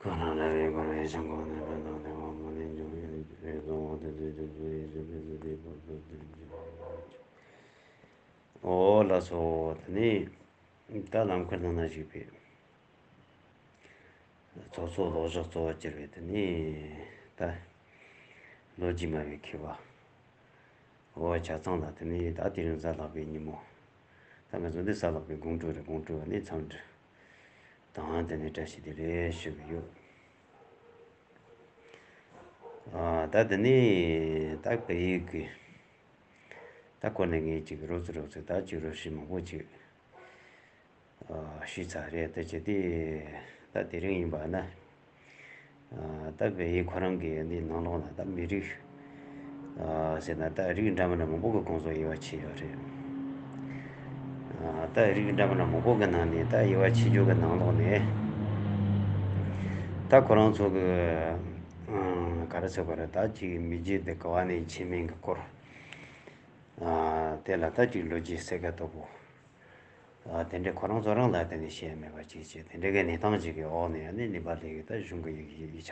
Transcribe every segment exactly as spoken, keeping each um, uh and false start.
གང་ལ་རེ་བའི་འཁོར་བའི་ཞིང་ཁམས་ནས། ཕན་དང་བདེ་བ་མ་ལུས་འབྱུང་བའི་ཕྱིར། གཙོ་བོ་དེ་ཚུལ་ཁྲིམས་སུ་ཡིད་ཆེས་པའི་ཚུལ་དེའི་བར་དུ་བྱེད་པ། འོ་ལགས་སོ། དེ་ནས་ད་ལམ་ཁར་ནང་ན་ཞུགས་པའི་ཚོགས་གཙོ་ལོག་བཞག་གཙོ་བོ་གྱུར་བའི་དེ་ནས་ད་ལོ་རྒྱུས་སྨྲ་བའི་མཁས་པ། འོ་ཆ་ཚང་ལ་དེ་ནས་ད་དེ་རིང་གཟའ་ལྷག་པའི་ཉིན་མོ། ད་ང་ཚོ་འདི་གཟའ་ལྷག་པའི་དགོང་དྲོ་རེད། དགོང་དྲོ་ནས་མཚམས་འདྲི་དང་དེ་ནས་བཀྲ་ཤིས་བདེ་ལེགས་ཞུ་གི་ཡོད། ཨ་ད་དེ་ནས་ད་བལ་ཡུལ་གི་ད་སྐོར་ནས་ངས་ཅིག་རོབ་ཙམ་རོབ་ཙམ་ད་ཅིག་རོབ་ཤིག་མང་པོ་ཅིག་ཨ་ཞུས་ཚར་རེད། ད་ཅི་སྟེ་ད་དེ་རིང་ཡིན་པ་ན། ཨ་ད་བལ་ཡུལ་ཁོ་རང་གི་འདི་ནང་ལོགས་ན་ད་མི་རིགས་ཨ་ཟེར་ན་ད་རིགས་འདྲ་མི་འདྲ་མང་པོ་གི་ཁོང་ཚོ་དབྱེ་བ་ཕྱེ་ཡོད་རེད། ཨ་ད་རིགས་འདྲ་མི་འདྲ་མང་པོ་གི་ནང་ནས་ད་དབྱེ་བ་ཕྱེ་རྒྱུ་གི་ནང་ལོགས་ནས་ད་ཁོ་རང་ཚོ་གི་ཨ་ག་རེ་ཟེར་དགོས་རེད། ད་ཅིག་མི་རྒྱུད་འདི་ག་བ་ནས་ཕྱེ་མིན་གི་སྐོར། ཨ་དེ་ལ་ད་ཅིག་ལོ་རྒྱུས་གསལ་ཁ་དོད་པོ། ཨ་དེ་འདྲའི་ཁོ་རང་ཚོ་རང་ལ་དེ་ནས་བཤད་མེད་པ་ཅིག་བྱས། དེ་འདྲའི་གི་གནས་སྟངས་ཅིག་གི་འོག་ནས་ཨ་ནི་ནེ་པ་ལི་གི་ད་གཞུང་གི་ཡིག་ཡིག་ཆ་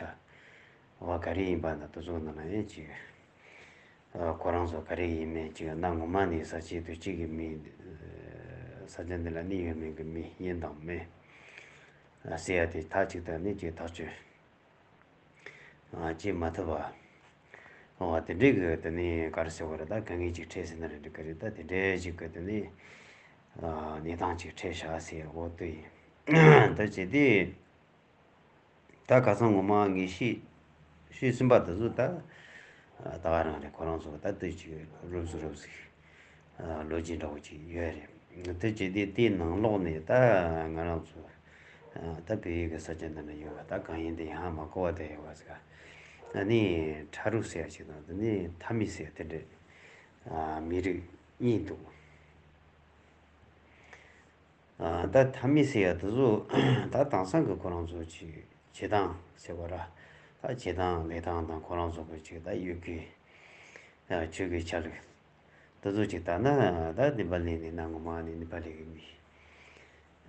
བ་ག་རེ་ཡིན་པ་ན་དེ་ཚོ་ནང་ན་ཡང་ཅིག་ཨ་ཁོ་རང་ཚོ་ག་རེ་ཡིན་མིན་ཅིག་གནའ་སྔོན་མ་ནས་ས་ཆ་དེ་ཅིག་གི་མི་ས་ཆ་འདི་ལ་གནས་ཡོད་མེད་གི་མི་ཡིན་དང་མིན་ཟེར་ཡ་དེ་ཐག་ཅིག་ཏུ་ནི་ཅིག་ཐག་གཅོད། ཨ་བྱེད་མ་ཐུབ་པ། འོ་དེ་འདྲའི་གི་དེ་ནས་ག་རེ་ཟེར་བ་རེད། ད་དཀའ་ངལ་ཅིག་འཕྲད་ཟེར་ན་རེད་འགྲིག་གི་རེད། ད་དེ་འདྲའི་ཅིག་གི་དེ་ནས་ཨ་གནས་སྟངས་ཅིག་འཕྲད་བཞག་ཟེར། འོ་དེ་ཡིན། ད་བྱེད་དེ་ད་ཁ་སང་ངོ་མ་ངས་ཤེས་ཤེས་ཟིན་པ་དེ་ཚོ་ད་ད་ག་རང་རེད། ཁོ་རང་ཚོ་ད་དེ་ཅིག་རུབ་ཟིག་རུབ་ཟིག་ལོ་རྒྱུས་འདྲ་བོ་ཅིག་ཡོད་རེད། དེ་བྱས་དུས་དེའི་ནང་ལོགས་ནས་ད་ང་རང་ཚོ་ད་བལ་ཡུལ་གྱི་ས་ཆ་འདི་ན་ཡོད་པ་ད་གང་ཡིན་དེ་ཧ་མ་གོ་བ་དེ་ཡོད་པ་ཟིག་ཨ་ནི་ཁྲ་རུ་ཟེར་ཡ་ཞིག་དང་དེ་ནས་ཐ་མི་ཟེར་ཡ་དེ་འདྲས་མི་རིགས་གཉིས་འདུག་ཨ་ད་ཐ་མི་ཟེར་ཡ་དེ་ཚོ་ད་དེང་སང་གི་ཁོ་རང་ཚོ་ཅིག་བྱེད་སྟངས་ཟེར་བ་ར། ད་བྱེད་སྟངས་ལས་སྟངས་དང་ཁོ་རང་ཚོ་གི་ཅིག་ད་ཡོད་ཀྱི་ཨ་ཆོས་ཀྱི་ཆ་ལུགས་དེ་ཚོ་ཅིག་ལྟ་ན་ད་ནེ་པ་ལི་ནས་ན་ངོ་མ་ནས་ནེ་པ་ལི་གི་མི་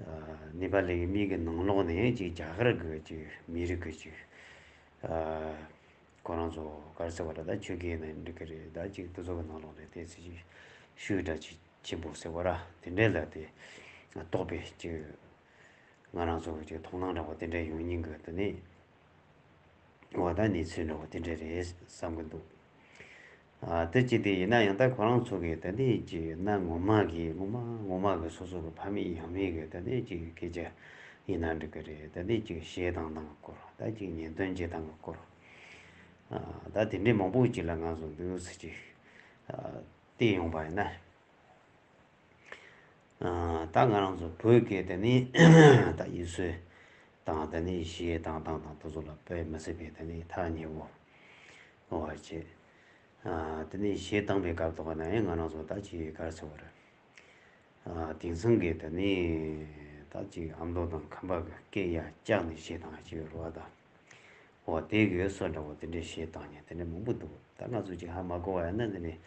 ཨ་ནེ་པ་ལི་གི་མི་གི་ནང་ལོགས་ནས་ཅིག་རྒྱ་གར་གི་ཅིག་མི་རིགས་གི་ཅིག་ཨ་ཁོ་རང་ཚོ་ག་རེ་ཟེར་བ་ར། ད་ཆོས་ཀྱི་ནང་འགྲིག་གི་རེད། ད་ཅིག་དེ་ཚོ་གི་ནང་ལོགས་ནས་དེ་ཚོ་ཅིག་ཤུགས་དྲག་ཅིག་ཆེན་པོ་ཟེར་བ་ར། དེ་འདྲས་ལ་དེ་གཏོགས་པའི་ཅིག་ང་རང་ཚོ་གི་ཅིག་མཐོང་སྣང་འདྲ་བོ་དེ་འདྲས་ཡོང་སྙིང་གི་དེ་ནས་འོ་ད་གནས་ཚུལ་འདྲ་བོ་དེ་འདྲས་རེད་བསམ་གི་འདུག་ཨ་དེ་ཅི་སྟེ་ཡིན་ན་ཡང་ད་ཁོ་རང་ཚོ་གི་དེ་ནས་ཅིག་གནའ་སྔོན་མ་གི་སྔོན་མ་སྔོན་མ་གི་སོ་སོ་གི་ཕ་མེས་ཡང་མེས་གི་དེ་ནས་ཅིག་སྐད་ཆ་ཡིན་ན་འགྲིག་གི་རེད། དེ་ནས་ཅིག་གཞས་བཏང་སྟངས་གི་སྐོར། ད་ཅིག་ཉེན་དོན་བྱེད་སྟངས་གི་སྐོར། ཨ་ད་དེ་འདྲས་མང་པོ་ཅིག་ལ་ང་ཚོ་འདུག་སེ་ཅིག་ཨ་བལྟས་ཡོང་པ་ཡིན་ན། ཨ་ད་ང་རང་ཚོ་བོད་སྐད་དེ་ནི་ད་ཡིག་སྲོལ་དང་དེ་ནི་གཞས་བཏང་སྟངས་དང་དེ་ཚོ་ལ་དཔེ་མི་སྲིད་པའི་དེ་ནི་ཐག་ཉེ་བོ་འོ་བ་བྱེད། ཨ་དེ་ནི་གཞས་བཏང་པའི་སྐབས་ཐོག་ན་ཡང་ང་རང་ཚོ་ད་ཅིག་ག་རེ་ཟེར་བ་རེད། ཨ་དེང་སང་གི་དེ་ནི་ད་ཅིག་ཨ་མདོ་དང་ཁམས་པ་གི་སྐད་ཡར་བཀྱགས་ནས་གཞས་བཏང་ཡ་ཅིག་ཡོད་རེད་བ་ད། འོ་དེ་གི་སོ་འདྲ་བོ་དེ་འདྲའི་གཞས་བཏང་ཡ་དེ་འདྲ་མང་པོ་འདུག་ད་ང་ཚོ་ཅིག་ཧ་མ་གོ་བ་ཡིན་ན་དེ་ནས་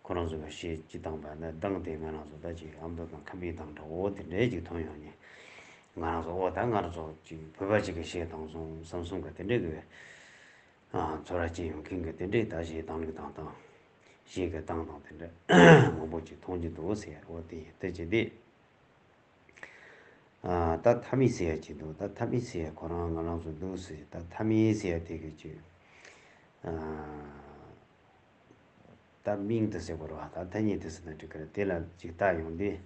ཁོ་རང་ཚོ་གི་གཞས་ཅིག་བཏང་པ་ན་གདངས་དེ་ང་རང་ཚོ་ད་ཅིག་ཨ་མདོ་དང་ཁམས་པའི་གདངས་འདྲ་བོ་དེ་འདྲའི་ཅིག་ཐོན་ཡོང་ནས་ང་རང་ཚོ་འོ་ད་ང་རང་ཚོ་ཅིག་བོད་པ་ཅིག་གི་གཞས་བཏང་སོང་བསམ་སོང་གི་དེ་འདྲའི་གི་ཨ་ཚོར་བ་སྐྱེ་ཡོང་མཁན་གི་དེ་འདྲའི་ད་གཞས་བཏང་ལུགས་བཏང་སྟངས་གཞས་གི་བཏང་སྟངས་དེ་འདྲ་མང་པོ་ཅིག་མཐོང་རྒྱུ་འདུག་ཟེར། འོ་དེ་ཡིན་དེ་ཅི་སྟེ། ཨ་ད་ཐ་མི་ཟེར་ཡ་ཅིག་འདུག་ད་ཐ་མི་ཟེར་ཡ་ཁོ་རང་ང་རང་ཚོ་འདུག་ཟེར། ད་ཐ་མི་ཟེར་ཡ་དེ་གི་ཅིག་ཨ་ད་མིང་དེ་ཟེར་དགོས་རེད་བ། ད་ཐ་སྙད་དེ་ཟེར་ན་འགྲིག་གི་རེད། དེ་ལ་ཅིག་ལྟ་ཡོང་དུས་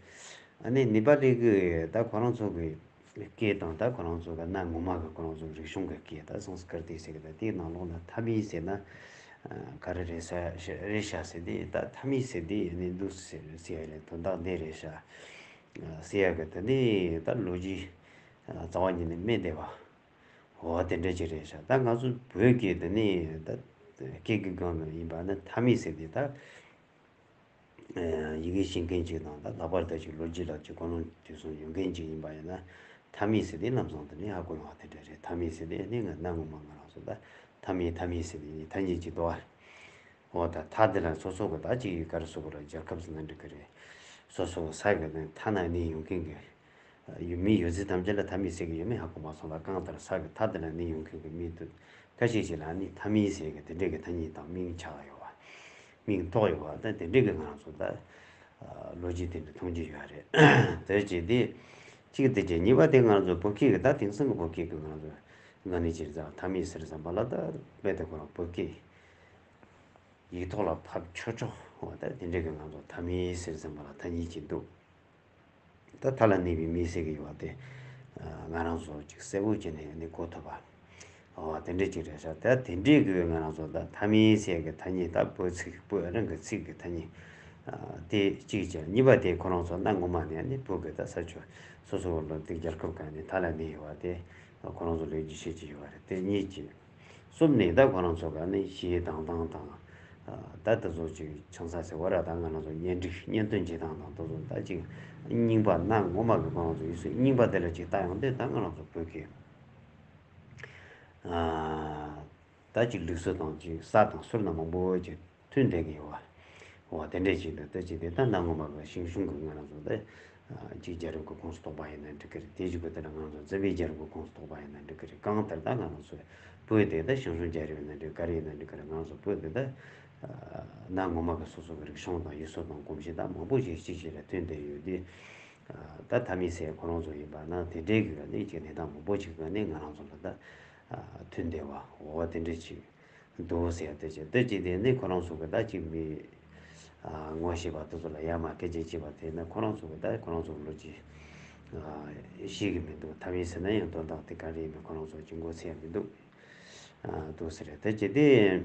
ཨ་ནི་ནེ་པ་ལི་གི་ད་ཁོ་རང་ཚོ་གི་སྐད་དང་ད་ཁོ་རང་ཚོ་གི་གནའ་སྔོན་མ་གི་ཁོ་རང་ཚོ་རིག་གཞུང་གི་སྐད་ད་སཾ་སྐྲྀ་ཏི་ཟེར་གི་ད་དེའི་ནང་ལོགས་ན་ཐ་མི་ཟེར་ན་ཨ་ག་རེ་རེད་ས་རེད་ཤག་ཟེར་དུས་ད་ཐ་མི་ཟེར་དུས་ཨ་ནི་འདུག་ཟེར་ཟེར་ཡ་ལས་དོན་དག་འདི་རེད་ཤག་ཟེར་ཡ་གི་དེ་ནི་ད་ལོ་རྒྱུས་རྩ་བ་ཉིད་ནས་མེད་བསྡད་པ། འོ་དེ་འདྲ་ཅིག་རེད་ཤག་ད་ང་ཚོ་བོད་སྐད་དེ་ནི་ད་སྐད་ཀྱི་སྒང་ནས་ཡིན་པ་ནི་ཐ་མི་ཟེར་དེ་ད་ཡི་གེ་ཤེས་མཁན་ཅིག་དང་ད་ལྷག་པར་དུ་ཅིག་ལོ་རྒྱུས་ལ་ཅིག་གོ་ལོང་དེ་ཚོ་ཡོད་མཁན་ཅིག་ཡིན་པ་ཡིན་ན་ཐ་མི་ཟེར་དེ་ལམ་སང་དེ་ནི་ཧ་གོ་ཡོང་བ་དེ་འདྲ་རེད། ཐ་མི་ཟེར་དེ་ནི་ང་གནའ་སྔོན་མ་ང་རང་ཚོ་ད་ཐ་མི་ཐ་མི་ཟེར་དེ་ནི་ཐ་སྙད་ཅིག་འདུག་ཨ། འོ་ད་ཐ་དེ་ལ་སོ་སོ་གི་ད་ཅིག་ག་རེ་ཟེར་དགོས་རེད། རྒྱལ་ཁབ་ཟེར་ན་འགྲིག་གི་རེད། སོ་སོ་གི་ས་གི་ནི་ཐ་ན་གནས་ཡོང་མཁན་གི་ ཡོད་མི་ཡོད་ཚད་ཐམས་ཅད་ལ་མཐའ་མེད་ཟེར་གྱི་ཡོད་མེད་ཧ་གོ་མ་སོང་ལ། གང་ལྟར་ས་གི་མཐའ་དེ་ལ་གནས་ཡོང་མཁན་གྱི་མི་དེ་ཁ་ཤས་ཤིག་ལ་ནི་མཐའ་མེད་ཟེར་གྱི་དེ་འདྲའི་གི་ཐ་སྙད་དང་མིང་ཆགས་ཡོད་པ། མིང་ཐོགས་ཡོད་པ་ད་དེ་འདྲའི་གི་ང་རང་ཚོ་ད་ལོ་རྒྱུས་དེ་འདྲ་མཐོང་རྒྱུ་ཡོད་རེད། དེ་བྱས་ཏེ་གཅིག་དེ་བྱས། གཉིས་པ་དེ་ང་རང་ཚོ་བོད་སྐད་གི་ད་དེང་སང་གི་བོད་སྐད་གི་ང་རང་ཚོ་ང་ནི་ཅིར་ཙང་མཐའ་མེད་ཟེར་ཙམ་པ་ལ་ད་རྦད་དེ་ཁོ་རང་བོད་སྐད་ཡིག་ཐོག་ལ་ཕབ་ཆོག་ཆོག་འོ་ད་དེ་འདྲའི་གི་ང་ཚོ་མཐའ་མེད་ཟེར་ཙམ་པ་ལ་ཐ་སྙད་ཅིག་འདུག་ད་མཐའ་ལ་གནས་པའི་མེད་ཟེར་གི་ཡོད་པ་དེ། ང་རང་ཚོ་ཅིག་གསལ་པོ་བྱས་ནས་ནི་གོ་ཐུབ་པ། འོ་དེ་འདྲ་ཅིག་རེད་ཤག་ད་དེ་འདྲའི་གི་ང་རང་ཚོ་ད་མཐའ་མེད་ཟེར་གི་ཐ་སྙད་ད་བོད་ཚིག་བོད་རང་གི་ཚིག་གི་ཐ་སྙད་དེ་གཅིག་བྱས། གཉིས་པ་དེ་ཁོ་རང་ཚོ་གནའ་སྔོན་མ་ནས་ནི་བོད་གི་ད་ས་ཆ་སོ་སོ་བོད་ལ་དེ་རྒྱལ་ཁབ་གང་ནས་མཐའ་ལ་གནས་ཡོད་པ་དེ་ཁོ་རང་ཚོ་ལོ་རྒྱུས་བཤད་ཀྱི་ཡོད་པ་རེད། དེ་གཉིས་ཀྱི། གསུམ་ནས་ད་ཁོ་རང་ཚོ་ག་ནས་གཞས་བཏང་སྟངས་དང་། ད་དེ་ཚོ་ཅིག་ཆང་ས་ཟེར་བ་ར་ད་ང་རང་ཚོ་གཉེན་སྒྲིག་གཉེན་སྟོན་བྱེད་སྟངས་དང་དེ་ཚོ་ད་ཅིག་རྙིང་པ་གནའ་སྔོན་མ་གི་ཁོ་རང་ཚོ་ཡིག་གཟུགས་རྙིང་པ་དེ་ལ་ཅིག་ལྟ་ཡོང་དུས་ད་ང་རང་ཚོ་བོད་ཀྱི་ད་ཅིག་ལུགས་སྲོལ་དང་ཅིག་ས་དང་སྲོལ་སྣ་མང་པོ་ཅིག་མཐུན་བསྡད་ཀྱི་ཡོད་པ། འོ་དེ་འདྲས་ཅིག་འདུག་དེ་ཅིག་དེ་ལྟར་གནའ་སྔོན་མ་གི་ཞང་ཞུང་གི་ང་རང་ཚོ་དེ་ཅིག་རྒྱལ་རབས་ཀྱི་ཁོངས་སུ་གཏོགས་པ་ཡིན་ན་འགྲིག་གི་རེད། དེ་ཅིག་གི་དེ་ལ་ང་རང་ཚོ་བཙན་པོའི་རྒྱལ་རབས་ཀྱི་ཁོངས་སུ་གཏོགས་པ་ཡིན་ན་འགྲིག་གི་རེད། གང་ལྟར་ད་ང་རང་ཚོ་བོད་དེ་ད་ཞང་ཞུང་རྒྱལ་རབས་ཡིན་ན་འགྲིག་ག་རེ་ཡིན་ན་འགྲིག་གི་རེད། ང་རང་ཚོ་བོད་དེ་ད་གནའ་སྔོན་མ་གི་སོ་སོ་གི་རིག་གཞུང་དང་ཡུལ་སྲོལ་དང་གོམས་གཤིས་ད་མང་པོ་ཞིག་གཅིག་གཅིག་ལ་མཐུན་བསྡད་ཡོད་དུས། ད་མཐའ་མེད་ཟེར་ཁོ་རང་ཚོ་ཡིན་པ་ན་དེ་འདྲའི་གི་ནི་ཅིག་གནས་སྟངས་མང་པོ་ཅིག་གི་ནི་ང་རང་ཚོ་ལ་ད་མཐུན་བསྡད་པ་འོ་དེ་འདྲ་ཅིག་འདུག་ཟེར་ཡ་དེ་བྱས་དེ་ཅི་དེ་ནི་ཁོ་རང་ཚོ་གི་ད་ཅིག་མི་ངོ་ཤེས་པ་དེ་ཚོ་ལ་ཡར་མར་སྐད་ཆ་བྱས་པ་དེ་ན་ཁོ་རང་ཚོ་གི་ད་ཁོ་རང་ཚོ་གི་ལོ་རྒྱུས་ཤེས་གི་མི་འདུག་མཐའ་མེད་ཟེར་ན་ཡང་དོན་དག་དེ་ག་རེ་ཡིན་མིན་ཁོ་རང་ཚོ་ཅིག་མགོ་ཚོད་ཡ་མི་འདུག་འདུག་ཟེར་ཡ་དེ་བྱས་དེ་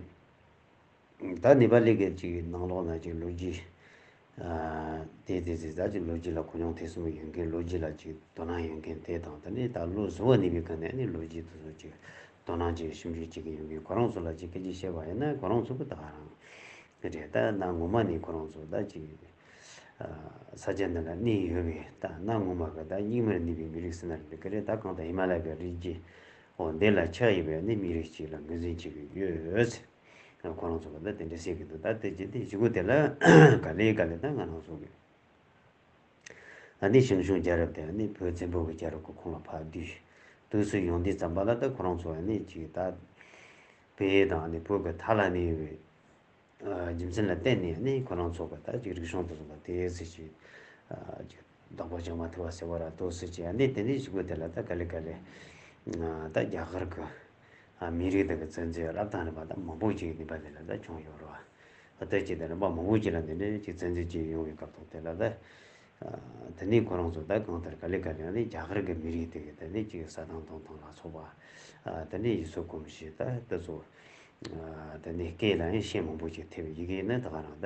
ད་ནེ་པ་ལི་གི་ཅིག་ནང་ལོགས་ན་ཅིག་ལོ་རྒྱུས། དེ་དེ་དེ་ད་ཅིག་ལོ་རྒྱུས་ལ་གོ་མྱོང་ཐེབས་སོང་ཡོད་མཁན་ལོ་རྒྱུས་ལ་ཅིག་དོ་སྣང་ཡོད་མཁན་དེ་དང་དེ་ནས་ད་ལོ་གཟུ་བོ་ནས་པའི་སྒང་ནས་ནི་ལོ་རྒྱུས་དེ་ཚོ་ཅིག་དོ་སྣང་ཅིག་ཞིབ་འཇུག་བྱེད་ཀྱི་ཡོད་མཁན་ཁོ་རང་ཚོ་ལ་ཅིག་སྐད་ཆ་བཤད་པ་ཡིན་ན་ཁོ་རང་ཚོ་གི་ད་ག་རང་རེད། ད་གནའ་སྔོན་མ་ནས་ཁོ་རང་ཚོ་ད་ཅིག་ས་ཆ་འདི་ལ་གནས་ཡོད་པའི་ད་གནའ་སྔོན་མ་གི་ད་རྙིང་མར་གནས་པའི་མི་རིགས་ཟེར་ན་འགྲིག་གི་རེད། ད་གང་ལྟར་ཧི་མ་ལ་ཡ་གི་རི་རྒྱུད་འོ་འདི་ལ་ཆགས་ཡོད་པའི་ནི་མི་རིགས་ཅིག་ལ་ངོས་འཛིན་བྱེད་ཀྱི་ཡོད། ཁོ་རང་ཚོ་གི་ད་དེ་འདྲ་བཤད་ཀྱི་འདུག་ད་དེ་རྗེས་དེ་གཞུག་གུ་དེ་ལ་ག་ལེ་ག་ལེ་ད་ང་རང་ཚོ་གི་ཨ་ནི་ཞང་ཞུང་རྒྱལ་རབས་དེ་ཨ་ནི་བོད་བཙན་པོ་གི་རྒྱལ་རབས་ཀྱི་ཁོངས་ལ་ཕར་བསྡུས་བསྡུས་སུ་ཡོང་དུས་ཙམ་པ་ལ་ད་ཁོ་རང་ཚོ་ཨ་ནི་ཅིག་ད་བོད་དང་ཨ་ནི་བོད་ཀྱི་མཐའ་ལ་གནས་པའི་རྒྱུ་མཚན་ལ་བརྟེན་ནས་ཨ་ནི་ཁོ་རང་ཚོ་གི་ད་ཅིག་རིག་གཞུང་དེ་ཚོ་ལ་དེ་ཟེར་ཅིག་ཅིག་བདག་པོ་བྱེད་མ་ཐུབ་པ་ཟེར་བ་ར་དོ་ཟེར་ཅིག་ཨ་ནི་དེ་ནས་གཞུག་གུ་དེ་ལ་ད་ག་ལེ་ག་ལེ་ད་རྒྱ་གར་གི་ཨ་མི་རིགས་དག་གི་བཙན་འཛུལ་རབ་དང་རིམ་པ་དང་མང་པོ་ཅིག་ནུས་པ་དེ་ལ་ད་བྱུང་ཡོད་རེད་བ། ཨ་ད་ཅི་དེ་རིམ་པ་མང་པོ་ཅིག་ལ་འདི་འདྲའི་ཅིག་བཙན་འཛུལ་ཅིག་ཡོང་བའི་སྐབས་ཐོག་དེ་ལ་ད་ཨ་དེ་ནས་ཁོ་རང་ཚོ་ད་གང་ལྟར་ག་ལེ་ག་ལེ་ནི་རྒྱ་གར་གི་མི་རིགས་དེ་གི་དེ་ནས་ཅིག་ཟ་ཐང་འཐུང་ཐང་ལ་སོགས་པ་ཨ་དེ་ནས་ཡུལ་སྲོལ་གོམས་གཤིས་ད་དེ་ཚོ་ཨ་དེ་ནས་སྐད་ལ་ཡང་ཤན་མང་པོ་ཅིག་ཐེབས། ཡི་གེ་ནི་ད་ག་རང་ད་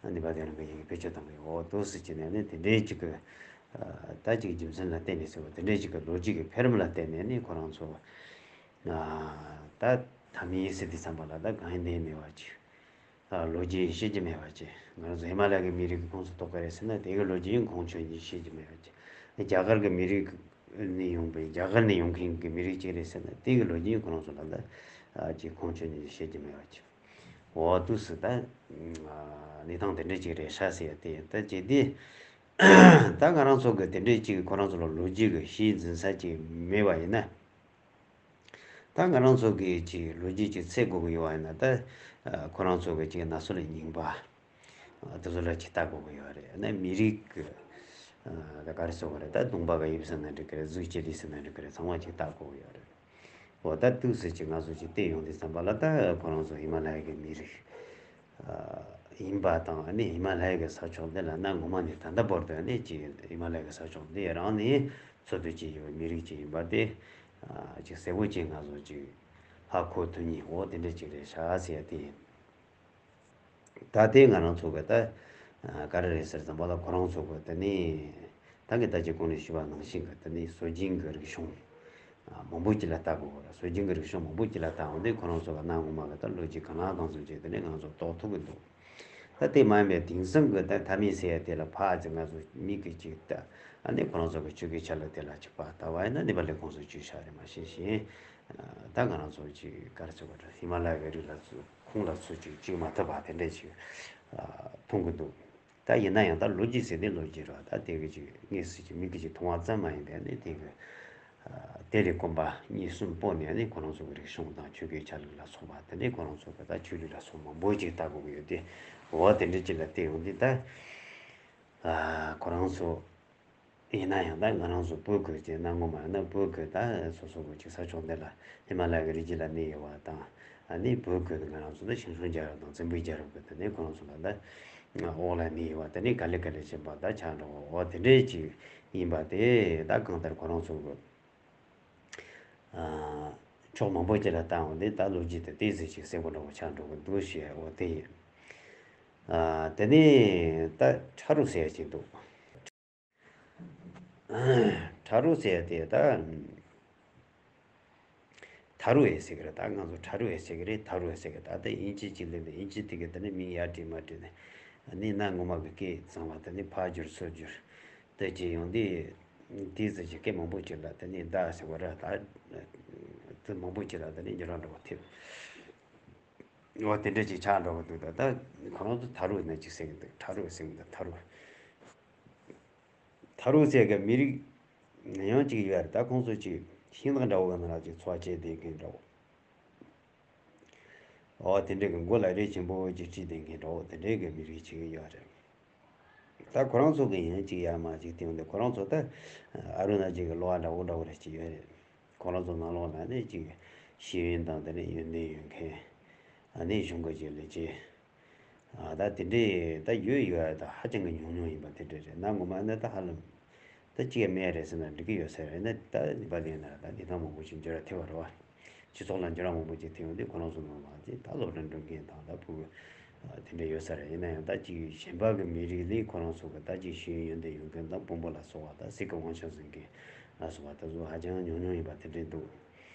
ནུས་པ་དེ་རང་གི་ཡི་གེ་བེད་སྤྱོད་བཏང་གི་ཡོད་འདུག་ཟེར་གྱི་ནས་ནི་དེ་འདྲའི་ཅིག་གི་ཨ་ད་ཅིག་རྒྱུ་མཚན་ལ་བརྟེན་ནས་ཟེར་བ་དེ་འདྲའི་ཅིག་གི་ལོ་རྒྱུས་ཀྱི་འཕེལ་རིམ་ལ་བརྟེན་ནས་ནི་ཁོ་རང་ཚོ་ད་ཐ་མའི་སྲིད་དུས་ཙམ་པ་ལ་ད་གང་ཡིན་ནའི་མེད་པ་ཅིག་ལོ་རྒྱུས་ཤེས་ཀྱི་མེད་པ་ཅིག་ང་ཚོ་ཧི་མ་ལ་ཡ་གི་མི་རིགས་ཀྱི་ཁོངས་སུ་གཏོགས་ཀྱི་རེད་ཟེར་ན་དེ་གི་ལོ་རྒྱུས་ཡིན་ཁོང་ཆོས་ཉིད་ཤེས་ཀྱི་མེད་པ་ཅིག་རྒྱ་གར་གི་མི་རིགས་ནས་ཡོང་པའི་རྒྱ་གར་ནས་ཡོང་མཁན་གྱི་མི་རིགས་ཅིག་རེད་ཟེར་ན་དེ་གི་ལོ་རྒྱུས་ཡིན་ཁོ་རང་ཚོ་ལ་ད་ཅིག་ཁོང་ཆོས་ཉིད་ཤེས་ཀྱི་མེད་པ་ཅིག་འོ་དུས་སུ་ད་གནས་སྟངས་དེ་འདྲ་ཅིག་རེད་ཤག་ཟེར་ཡ་དེ་ཡིན། ད་ཅི་དེ་ད་ང་རང་ཚོ་གི་དེ་འདྲ་ཅིག་ཁོ་རང་ཚོ་ལ་ལོ་རྒྱུས་ཀྱི་གཞི་འཛིན་ས་ཅིག་མེད་པ་ཡིན་ན། ད་ང་རང་ཚོ་གི་ཅིག་ལོ་རྒྱུས་ཅིག་འཚོལ་དགོས་ཀྱི་ཡོད་པ་ཡིན་ན་ད་ཁོ་རང་ཚོ་གི་ཅིག་གནའ་སྲོལ་རྙིང་པ་དེ་ཚོ་ལ་ཅིག་ལྟ་དགོས་ཀྱི་ཡོད་རེད། ཨ་ནི་མི་རིགས་ཀྱི་ད་ག་རེ་ཟེར་དགོས་རེད། ད་གདོང་པ་ག་ཡིབ་ཟེར་ན་འགྲིག་གི་རེད། གཟུགས་ཅི་ལི་ཟེར་ན་འགྲིག་གི་རེད། ཚང་མ་ཅིག་ལྟ་དགོས་ཀྱི་ཡོད་རེད། འོ་ད་དུས་སུ་ཅིག་ང་ཚོ་ཅིག་བལྟས་ཡོང་དུས་ཙམ་པ་ལ་ད་ཁོ་རང་ཚོ་ཧི་མ་ལ་ཡ་གི་མི་རིགས་ཡིན་པ་དང་ཨ་ནི་ཧི་མ་ལ་ཡ་གི་ས་ཕྱོགས་འདི་ལ་གནའ་སྔོན་མ་ནས་ད་ལྟ་བར་དུ་ཨ་ནི་ཅིག་ཧི་མ་ལ་ཡ་གི་ས་ཕྱོགས་འདི་རང་ནས་འཚོ་སྡོད་བྱས་ཡོད་པའི་མི་རིགས་ཅིག་ཡིན་པ་དེ་ཅིག་གསལ་པོ་ཅིག་ང་ཚོ་ཅིག་ཧ་གོ་ཐུབ་མཁན་འོ་དེ་འདྲ་ཅིག་རེད་ཤག་ཟེར་ཡ་དེ་ཡིན། ད་ལྟའི་ང་རང་ཚོ་གི་ད་ག་རེ་རེད་ཟེར་ཙམ་པ་ལ་ཁོ་རང་ཚོ་གི་ད་ནི་ད་གི་ད་ཅི་གོང་ནས་ཞུས་པ་ནང་བཞིན་གི་ད་ནི་སྲོལ་རྒྱུན་གི་རིག་གཞུང་མང་པོ་ཅིག་ལ་ལྟ་དགོས་རེད། སྲོལ་རྒྱུན་གི་རིག་གཞུང་མང་པོ་ཅིག་ལ་ལྟ་འོང་དུས་ཁོ་རང་ཚོ་གི་གནའ་སྔོན་མ་གི་ད་ལོ་རྒྱུས་གང་ལ་གང་འཚམ་ཅིག་ད་ནི་ང་ཚོ་རྟོགས་ཐུབ་གི་འདུག་ད་དེ་མ་ཡིན་པའི་དེང་སང་གི་ད་མཐའ་མའི་ཟེར་ཡ་དེ་ལ་ཕར་ཅིག་ང་ཚོ་མིག་གིས་ཅིག་ལྟ། ཨ་ནི་ཁོ་རང་ཚོ་གི་ཆོས་ཀྱི་ཆ་ལུགས་དེ་ལ་ཅིག་ཕར་ལྟ་བ་ཡིན་ན་ནི་ཕར་ལས་ཁོང་ཚོ་ཅིག་ཤ་རེད་མ་ཤེས་ཤིང་། ད་ང་རང་ཚོ་ཅིག་ག་རེ་ཟེར་དགོས་རེད། ཧི་མ་ལ་ཡའི་རི་ལ་ཚུར་ཁོངས་ལ་ཚུར་ཅིག་བཅུག་མ་ཐུབ་པ་དེ་འདྲས་ཅིག་མཐོང་གི་འདུག་ད་ཡིན་ན་ཡང་ད་ལོ་རྒྱུས་ཟེར་ནི་ལོ་རྒྱུས་རེད་བ། ད་དེ་གི་ཅིག་དངོས་སུ་ཅིག་མིག་གིས་ཅིག་མཐོང་བ་ཙམ་མ་ཡིན་པའི་ནི་དེ་གི་དེ་ལས་གོམ་པ་གཉིས་གསུམ་སྤོས་ནས་ནི་ཁོ་རང་ཚོ་གི་རིག་གཞུང་དང་ཆོས་ཀྱི་ཆ་ལུགས་ལ་སོགས་པ་དེ་ནི་ཁོ་རང་ཚོ་གི་ད་ཆོས་ལུགས་ལ་སོགས་མང་པོ་ཅིག་ལྟ་དགོས་ཀྱི་ཡོད་དེ། འོ་དེ་འདྲ་ཅིག་ལ་བལྟས་ཡོང་དུས་ད་ཁོ་རང་ཚོ་ཡིན་ན་ཡང་ད་ང་རང་ཚོ་བོད་ཀྱི་ཅིག་གནའ་ངོ་མ་ཡིན་ན་བོད་ཀྱི་ད་སོ་སོ་གི་ཅིག་ས་ཕྱོགས་འདི་ལ་ཧི་མ་ལ་ཡ་གི་རི་རྒྱུད་ལ་གནས་ཡོད་པ་དང་། ཨ་ནི་བོད་ཀྱི་ང་རང་ཚོ་ད་ཞང་ཞུང་རྒྱལ་རབས་དང་བཙན་པོའི་རྒྱལ་རབས་ཀྱི་དེ་ནས་ཁོ་རང་ཚོ་ལ་ད་འོག་ལ་གནས་ཡོད་པ་དེ་ནས་ག་ལེ་ག་ལེ་བྱེད་པ་ད་ཆགས་འགྲོ་འོ་དེ་འདྲས་ཅིག་ཡིན་པ་དེ་ད་གང་ལྟར་ཁོ་རང་ཚོ་གི་ཕྱོགས་མང་པོ་ཅིག་ལ་བལྟས་འོང་དུས་ད་ལོ་རྒྱུས་དེ་ཏོག་ཙམ་ཅིག་གསལ་པོ་འདྲ་བོ་ཆགས་འགྲོ་གི་འདུག་ཞེས་འོ་དེ་ཡིན། དེ་ནས་ད་ཁྲ་རུ་ཟེར་ཡ་ཅིག་འདུག་ཁྲ་རུ་ཟེར་ཡ་དེ་ད་ཐ་རུ་ཨེ་ཟེར་གི་རེད། ད་ང་ཚོ་ཁྲ་རུ་ཨེ་ཟེར་གི་རེད། ཐ་རུ་ཨེ་ཟེར་གི། ད་ལྟ་དབྱིན་ཇི་ཅིག་ལེན་ནས་དབྱིན་ཇི་དེ་གི་ད་ནི་མིང་ཡར་བྲིས་མར་བྲིས་ནས་ནི་གནའ་ངོ་མ་གི་སྐད་ཚང་མ་ད་ནི་ཕར་བསྒྱུར་ཚུར་བསྒྱུར་དེ་ཅིག་ཡོང་དུས་དེའི་ཚེ་ཅིག་སྐད་མང་པོ་ཅིག་ལ་ད་ནི་ད་ཟེར་བ་ར་ད་དེ་མང་པོ་ཅིག་ལ་ད་ནི་འགྱུར་བ་འགྲོ་བ་ཐེབས། འོ་དེ་འདྲ་ཅིག་ཆགས་འགྲོ་གི་འདུག་ད་ལྟ་ཁོ་རང་ཚོ་ཐ་རུ་ནས་ཅིག་ཟེར་གི་འདུག་ཁྲ་རུ་ཟེར་གི་འདུག་ཐ་རུ། ཐ་རུ་ཟེར་གི་མི་རིགས་ཡང་ཅིག་ཡོད་རེད། ད་ཁོང་ཚོ་ཅིག་ཤིང་ནགས་འདྲ་བོ་གི་ནང་ལ་ཅིག་འཚོ་བ་བྱས་བསྡད་མཁན་འདྲ་བོ། འོ་དེ་འདྲ་གི་མགོ་ལ་རས་ཆེན་པོ་ཅིག་དཀྲིས་བསྡད་མཁན་འདྲ་བོ་དེ་འདྲ་གི་མི་རིགས་ཅིག་ཡོད་རེད། ད་ཁོ་རང་ཚོ་གི་ཡང་ཅིག་ཡར་མར་ཅིག་བལྟས་ཡོང་དུས་ཁོ་རང་ཚོ་ད་ཨ་རུ་ན་ཅིག་གི་གློ་བ་འདྲ་བོ་འདྲ་བོ་རེ་ཅིག་ཡོད་རེད། ཁོ་རང་ཚོ་ནང་ལོགས་ན་ནི་ཅིག་ཤེས་ཡོན་དང་དེ་ནས་ཡོན་ཏན་ཡོད་མཁན། ཨ་ནི་གཞུང་གི་ཅིག་ལས་བྱེད། ཨ་ད་དེ་འདྲས་ད་ཡོད་ཡོད་ད་ཧ་ཅང་གི་ཉུང་ཉུང་ཡིན་པ་དེ་འདྲས་རེད། གནའ་ངོ་མ་ནི་ད་ཧ་ལམ་ད་ཅིག་མེད་རེད་ཟེར་ན་འགྲིག་གི་ཡོད་ས་རེད། ནི་ད་ནི་པ་ལི་ན་ད་འདི་ཐང་མང་པོ་ཞིག་འགྱུར་བ་ཐེབས་པ་རེད་བ། སྤྱི་ཚོགས་ལ་འགྱུར་བ་མང་པོ་ཅིག་ཐེབས་ཡོང་དུས་ཁོ་རང་ཚོ་ནང་ལ་ཅིག་ད་སློབ་གྲྭ་འགྲོ་མཁན་དང་ད་ཕྲུ་གུ་དེ་འདྲ་ཡོད་ས་རེད། ཡིན་ན་ཡང་ད་ཅིག་གཞན་པ་གི་མི་རིགས་ལས་ཁོ་རང་ཚོ་གི་ད་ཅིག་ཤེས་ཡོན་ཡོན་ཏན་ཡོད་མཁན་དང་དཔོན་པོ་ལ་སོགས་པ་ད་སྲིད་ཀྱི་དབང་ཆ་འཛིན་མཁན་ལ་སོགས་པ་ད་གཟོད་ཧ་ཅང་ཉུང་ཉུང་ཡིན་པ་དེ་འདྲས་འདུག་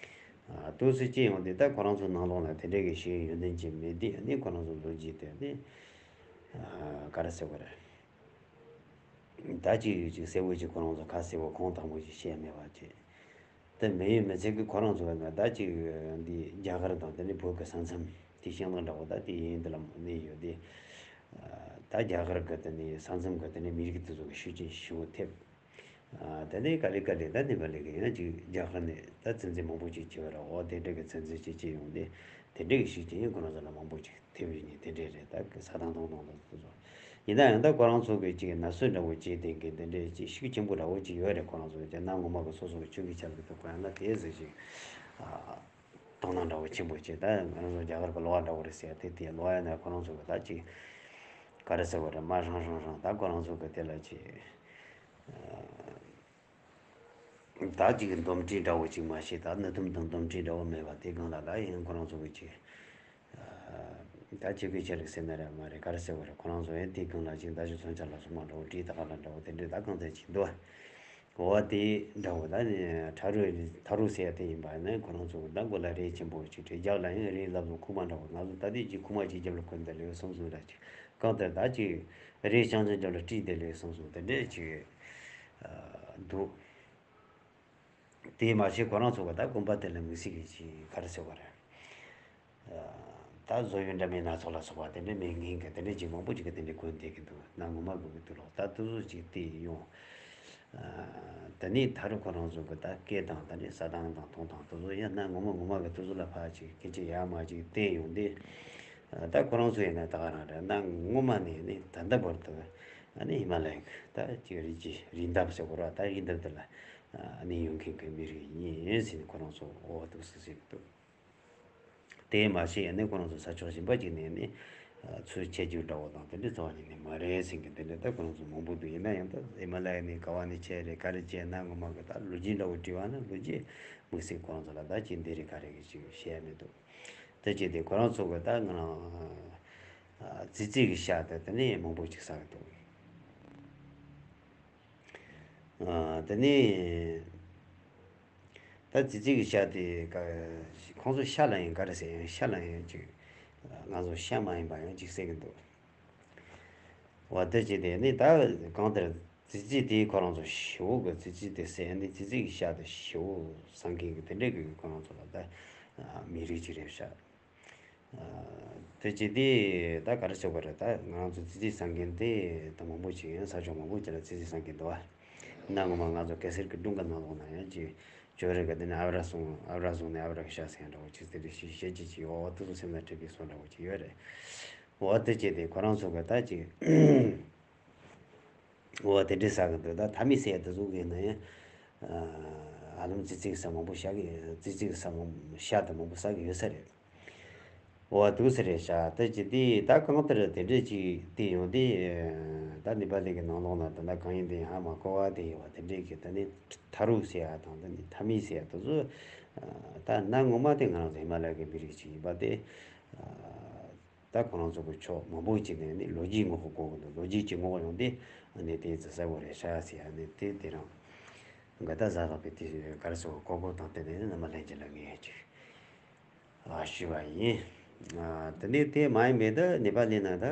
ཨ་ཏོག་ཙམ་ཅིག་ཡོང་དུས་ད་ཁོ་རང་ཚོ་ནང་ལོགས་ལ་དེ་འདྲས་ཀྱི་ཤེས་ཡོན་ཡོན་ཏན་ཅིག་མེད་དུས་ནི་ཁོ་རང་ཚོ་ལོ་རྒྱུས་དེ་ནི་ཨ་ག་རེ་ཟེར་དགོས་རེད། ད་ཅིག་ཅིག་གསལ་པོ་ཅིག་ཁོ་རང་ཚོ་ཁ་གསལ་པོ་ཁོང་དང་པོ་ཅིག་བཤད་མེད་པ་ཅིག་དེ་མེད་ཡོད་མི་ཚད་ཀྱི་ཁོ་རང་ཚོ་ན་ད་ཅིག་འདི་རྒྱ་གར་དང་དེ་ནི་བོད་ཀྱི་ས་མཚམས་དེ་ཤིང་ནགས་འདྲ་བོ་ད་དེ་ཡིན་འདི་ལ་གནས་ཡོད་དེ། ད་རྒྱ་གར་གྱི་དེ་ནི་ས་མཚམས་ཀྱི་དེ་ནི་མི་རིགས་དེ་ཚོ་གི་ཤུགས་རྐྱེན་ཞེ་པོ་ཐེབས། དེ་ནས་ག་ལེ་ག་ལེ་ད་ནི་པ་ལི་གི་ཡང་ཅིག་རྒྱ་གར་ནས་ད་ཚན་རྩལ་མང་པོ་ཅིག་བྱེད་པ་ར་འོ་དེ་འདྲ་གི་ཚན་རྩལ་ཅིག་བྱེད་ཡོང་དེ་དེ་འདྲ་གི་ཤུགས་རྐྱེན་ཡང་ཁོ་རང་ཚོ་ལ་མང་པོ་ཅིག་ཐེབས་ཡོད་ནི་དེ་འདྲས་རེད། ད་ས་དང་དོང་དོང་དང་དེ་ཚོ་ཡིན་ན་ཡང་ད་ཁོ་རང་ཚོ་གི་ཅིག་ན་ཟུག་འདྲ་བོ་ཅིག་ལྡན་གི་དེ་འདྲས་ཅིག་ཤུགས་ཆེན་པོ་འདྲ་བོ་ཅིག་ཡོད་རེད། ཁོ་རང་ཚོ་གི་གནའ་ངོ་མ་གི་སོ་སོ་གི་ཆོས་ཀྱི་ཆ་ལུགས་དེ་གོ་ཡང་ན་དེ་ཟེར་ཅིག་དོ་སྣང་འདྲ་བོ་ཆེན་པོ་བྱས། ད་ང་རང་ཚོ་རྒྱ་གར་གྱི་གློ་བ་འདྲ་བོ་རེད་ཟེར་ཡ་དེ་དེ་གློ་བ་ཡིན་ན་ཁོ་རང་ཚོ་གི་ད་ཅིག་ག་རེ་ཟེར་བ་རེད། མ་རང་རང་རང་ད་ཁོ་རང་ཚོ་གི་དེ་ལ་ཅིག་ད་ཅིག་འདོམས་སྒྲིག་འདྲ་བོ་ཅིག་མ་བྱས། ད་གནའ་དུམ་དང་འདོམས་སྒྲིག་འདྲ་བོ་མེད་པ་དེ་སྒང་ལ་ད་ཡིན་ཁོ་རང་ཚོ་གི་ཅིག་ད་ཅིག་གི་ཆ་རེད་ཟེར་ན་རེད་མ་རེད་ག་རེ་ཟེར་བ་རེད། ཁོ་རང་ཚོ་ཡང་དེ་སྒང་ལ་ཅིག་ད་ཅིག་མཚོན་ཆ་ལ་སོགས་མ་འདྲ་བོ་བྲིས་ད་ག་ལ་འདྲ་བོ་དེ་འདྲས་ད་གང་ཚད་ཅིག་འདུག་བ། འོ་དེ་འདྲ་བོ་ད་ནི་ཁྲ་རུ་ཐ་རུ་ཟེར་ཡ་དེ་ཡིན་པ་ནི་ཁོ་རང་ཚོ་ད་མགོ་ལ་རས་ཆེན་པོ་ཅིག་དྲིལ། རྒྱབ་ལ་ཡང་རས་ལབ་ལོ་ཁུག་མ་འདྲ་བོ། ང་ཚོ་ད་ལྟའི་ཅིག་ཁུག་མ་ཅིག་རྒྱབ་ལ་གོན་བསྡད་ལེ་སོང་སོང་ར་ཅིག་གང་ལྟར་ད་ཅིག་རས་རྐྱང་རྐྱང་རྒྱབ་ལ་དཀྲིས་བསྡད་ལེ་སོང་སོང་དེ་འདྲས་ཅིག་འདུག་དེས་མ་ཚད་ཁོ་རང་ཚོ་གི་ད་དགོན་པ་དེ་ལ་དམིགས་བསལ་གྱི་ཅིག་ག་རེ་ཟེར་བ་རེད། ད་བཟོ་ཡོན་འདྲ་མིན་སྣ་ཚོགས་ལ་སོགས་པ་དེ་འདྲ་མེད་མཁན་གྱི་དེ་འདྲ་ཅིག་མང་པོ་ཅིག་གི་དེ་འདྲ་གོན་བསྡད་ཀྱི་འདུག་གནའ་ངོ་མ་གི་དུས་ལོག་ད་དུ་ཅིག་བལྟས་ཡོང་། དེ་ནས་ད་རུང་ཁོ་རང་ཚོ་གི་ད་སྐད་དང་ད་ནི་ས་དང་དང་མཐོང་དང་དུ་ཚོ་ཡང་གནའ་ངོ་མ་ངོ་མ་གི་དུ་ཚོ་ལ་ཕར་ཅིག་སྐད་ཆ་ཡར་མར་ཅིག་བལྟས་ཡོང་དུས། ད་ཁོ་རང་ཚོ་ཡིན་ན་ད་ག་རང་རེད། གནའ་ངོ་མ་ནས་ནི་ད་ལྟ་བར་དུ་ཨ་ནི་ཧི་མ་ལ་ཡའི་ད་ཅིག་རི་རྒྱུད་རི་འདབས་ཟེར་དགོས་ར། ད་རི་འདབས་དེ་ལ་ཨ་ནི་ཡོང་མཁན་གྱི་མི་རིགས་ཡིན་ཟེར་ནས་ཁོ་རང་ཚོ་འོ་འདུག་སེ་ཟེར་གྱི་འདུག་དེ་མ་ཟད་ཡང་ནི་ཁོ་རང་ཚོ་ས་ཕྱོགས་གཞན་པ་ཅིག་ནས་ནི་ཚུར་ཁྱེར་རྒྱུ་འདྲ་བོ་དང་དེ་འདྲ་ཚོ་ཡིན་ནི་མ་རེད་ཟེར་མཁན་དེ་འདྲ་ད་ཁོ་རང་ཚོ་མང་པོ་འདུག་ཡིན་ན་ཡང་ད་ཧི་མ་ལ་ཡ་ནས་ག་བ་ནས་ཁྱེར་རེད་ག་རེ་བྱས་ན་ངོ་མ་གི་ད་ལོ་རྒྱུས་འདྲ་བོ་དྲིས་པ་ན་ལོ་རྒྱུས་དམིགས་བསལ་ཁོ་རང་ཚོ་ལ་ད་ཅིག་འདི་རེད་ག་རེ་གི་ཅིག་བཤད་ཡ་མི་འདུག་དེ་བྱས་ཏེ་ཁོ་རང་ཚོ་གི་ད་ང་རང་ཙི་ཙི་གི་ཤ་དེ་དེ་ནས་མང་པོ་ཅིག་ཟ་གི་འདུག་དེ་ནས་ད་ཙི་ཙི་གི་ཤ་དེ་ཁོང་ཚོ་ཤ་ལ་ཡང་ག་རེ་ཟེར་ཡང་ཤ་ལ་ཡང་ཅིག་ང་ཚོ་ཤ་མ་ཡིན་པ་ཡང་ཅིག་ཟེར་གི་འདུག་བ་དེ་བྱས་ཏེ་ནི་ད་གང་ལྟར་ཙི་ཙི་དེ་ཁོ་རང་ཚོ་ཞེ་བོ་གི་ཙི་ཙི་དེ་ཟས་ནི་ཙི་ཙི་གི་ཤ་དེ་ཞེ་བོ་བཟང་མཁན་གི་དེ་འདྲས་གི་ཁོ་རང་ཚོ་ལ་ད་མི་རིགས་ཅིག་རེད་ཤག་དེ་བྱས་དུས་ད་ག་རེ་ཟེར་དགོས་རེད། ད་ང་རང་ཚོ་ཙི་ཙི་བསམ་མཁན་དེ་ད་མང་པོ་ཞིག་ཡང་ས་ཕྱོགས་མང་པོ་ཅིག་ལ་ཙི་ཙི་བསམ་མཁན་འདུག་བ། གནའ་སྔོན་མ་ང་ཚོ་གེ་སར་གྱི་སྒྲུང་གི་ནང་ལོགས་ན་ཡང་ཅིག་ཅོ་རི་གི་དེ་ནས་ཨ་བྲ་བཟུང་ཨ་བྲ་བཟུང་ནས་ཨ་བྲ་གི་ཤ་ཟ་ཡ་འདྲ་བོ་ཅིག་དེ་འདྲ་ཞིག་བཤད་ཀྱི་ཅིག་ཡོད། དེ་ཚོ་སེམས་ལ་འཁྲིད་པའི་བཟོ་འདྲ་བོ་ཅིག་ཡོད་རེད། འོ་དེ་བྱས་ཏེ་ཁོ་རང་ཚོ་གི་ད་ཅིག་འོ་དེ་འདྲའི་ཟ་གི་འདུག་ད་མཐའ་མའི་ཟས་དེ་ཚོ་གི་ནང་ཡང་ཨ་ལམ་ཙི་ཙི་གི་ས་མང་པོ་བཤད་གི་ཙི་ཙི་གི་ས་མང་ཤ་དེ་མང་པོ་ཟ་གི་ཡོད་ས་རེད། འོ་འདུག་ས་རེད་ཤག་ད་ཅི་དེ་ད་གང་ལྟར་དེ་འདྲས་ཅིག་དེ་ཡོང་དེ། ད་ནི་པ་ལི་གི་ནང་ལོགས་ན་ད་ལྟ་གང་ཡིན་དེ་ཧ་མ་གོ་བ་དེ་ཡོད་པ་དེ་འདྲས་ཀྱི་ད་ནི་ཐ་རུ་ཟེར་ཡ་དང་ད་ནི་མཐའ་མའི་ཟེར་ཡ་དེ་ཚོ། ད་གནའ་སྔོན་མ་དེ་ང་རང་ཚོ་ཧི་མ་ལ་ཡ་གི་མི་རིགས་ཅིག་ཡིན་པ་དེ། ད་ཁོ་རང་ཚོ་གི་ཕྱོགས་མང་པོ་ཅིག་ནས་ནི་ལོ་རྒྱུས་ངོ་ཧོ་གོ་གི་འདུག་ལོ་རྒྱུས་ཀྱི་ངོ་ཡོང་དེ། ཨ་ནི་དེ་ཙི་གསལ་པོ་རེད་ཤག་ཟེར་ཡ་ནི་དེ་དེ་རང་ག་ད་ཟ་ལག་པའི་དེ་ག་རེ་ཟེར་གོ་གོ་དང་དེ་ནས་རྣམ་པ་ལྷན་རྒྱས་ལ་ངས་ཅིག་ཨ་ཞུས་པ་ཡིན། ཨ་དེ་ནས་དེ་མ་ཡིན་པའི་ད་ནེ་པ་ལི་ན་ད་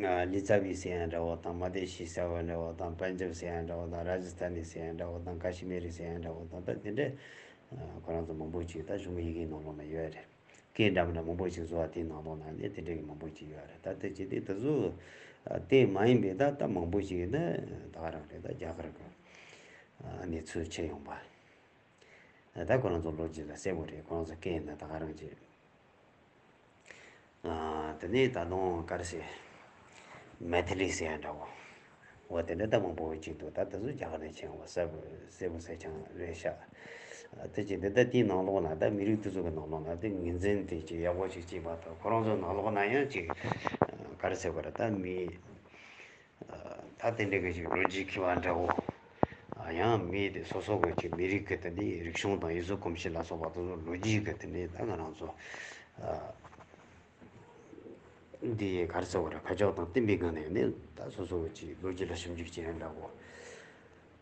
ཨ་ལི་ཙ་བི་ཟེར་ཡ་འདྲ་བོ་དང་མ་དེ་ཤི་ཟེར་བ་འདྲ་བོ་དང་པན་ཇབ་ཟེར་ཡ་འདྲ་བོ་དང་ར་ཇི་སྟ་ནི་ཟེར་ཡ་འདྲ་བོ་དང་ཀ་ཤི་མི་རི་ཟེར་ཡ་འདྲ་བོ་དང་ད་དེ་འདྲས་ཁོ་རང་ཚོ་མང་པོ་ཅིག་ད་གཞུང་ཡི་གེའི་ནང་ལོགས་ན་ཡོད་རེད། སྐད་འདྲ་མི་འདྲ་མང་པོ་ཞིག་བཟོ་བ་དེའི་ནང་ལོགས་ན་ནི་དེ་འདྲ་གི་མང་པོ་ཞིག་ཡོད་རེད། ད་དེ་ཅི་སྟེ་དེ་ཚོ་དེ་མ་ཡིན་པའི་ད་ད་མང་པོ་ཞིག་ནི་ད་ག་རང་རེད། ད་རྒྱ་གར་གི་གནས་ཚུལ་ཕྱེ་ཡོང་པ་ད་ཁོ་རང་ཚོ་ལོ་རྒྱུས་ལ་གསལ་པོ་རེད། ཁོ་རང་ཚོ་སྐད་ཡིན་ན་ད་ག་རང་ཅི། དེ་ནས་ད་དུང་ག་རེ་ཟེར། མེ་ཐི་ལི་ཟེར་ཡ་འདྲ་བོ། འོ་དེ་འདྲ་ད་མང་པོ་ཅིག་འདུག་ད་དེ་ཚོ་རྒྱ་གར་ནས་ཕྱིན་པ་གསལ་པོ་གསལ་པོ་གསལ་རྐྱང་རེད་ཤག་དེ་ཅི་འདི་ད་དེའི་ནང་ལོགས་ན་ད་མི་རིགས་དེ་ཚོ་གི་ནང་ལོགས་ན་དེ་ངོས་འཛིན་དེ་ཅིག་ཡག་པོ་ཅིག་བྱས་པ་དང་ཁོ་རང་ཚོའི་ནང་ལོགས་ན་ཡང་ཅིག་ག་རེ་ཟེར་དགོས་རེད། ད་མི་ད་དེ་འདྲ་གི་ཅིག་ལོ་རྒྱུས་མཁས་པ་འདྲ་བོ། ཡང་མི་དེ་སོ་སོ་གི་ཅིག་མི་རིགས་གི་དེ་འདྲའི་རིག་གཞུང་དང་ཡུལ་སྲོལ་གོམས་གཤིས་ལ་སོགས་པ་དེ་ཚོ་ལོ་རྒྱུས་གི་དེ་འདྲའི་ད་ང་རང་ཚོ། འདི་ག་རེ་ཟེར་བ་རེད། ཁ་ཕྱོགས་དང་བསྟུན་པའི་སྒང་ནས་ནི་ད་སོ་སོ་གི་ཅིག་ལོ་རྒྱུས་ལ་ཞིབ་འཇུག་བྱེད་ཡ་འདྲ་བོ།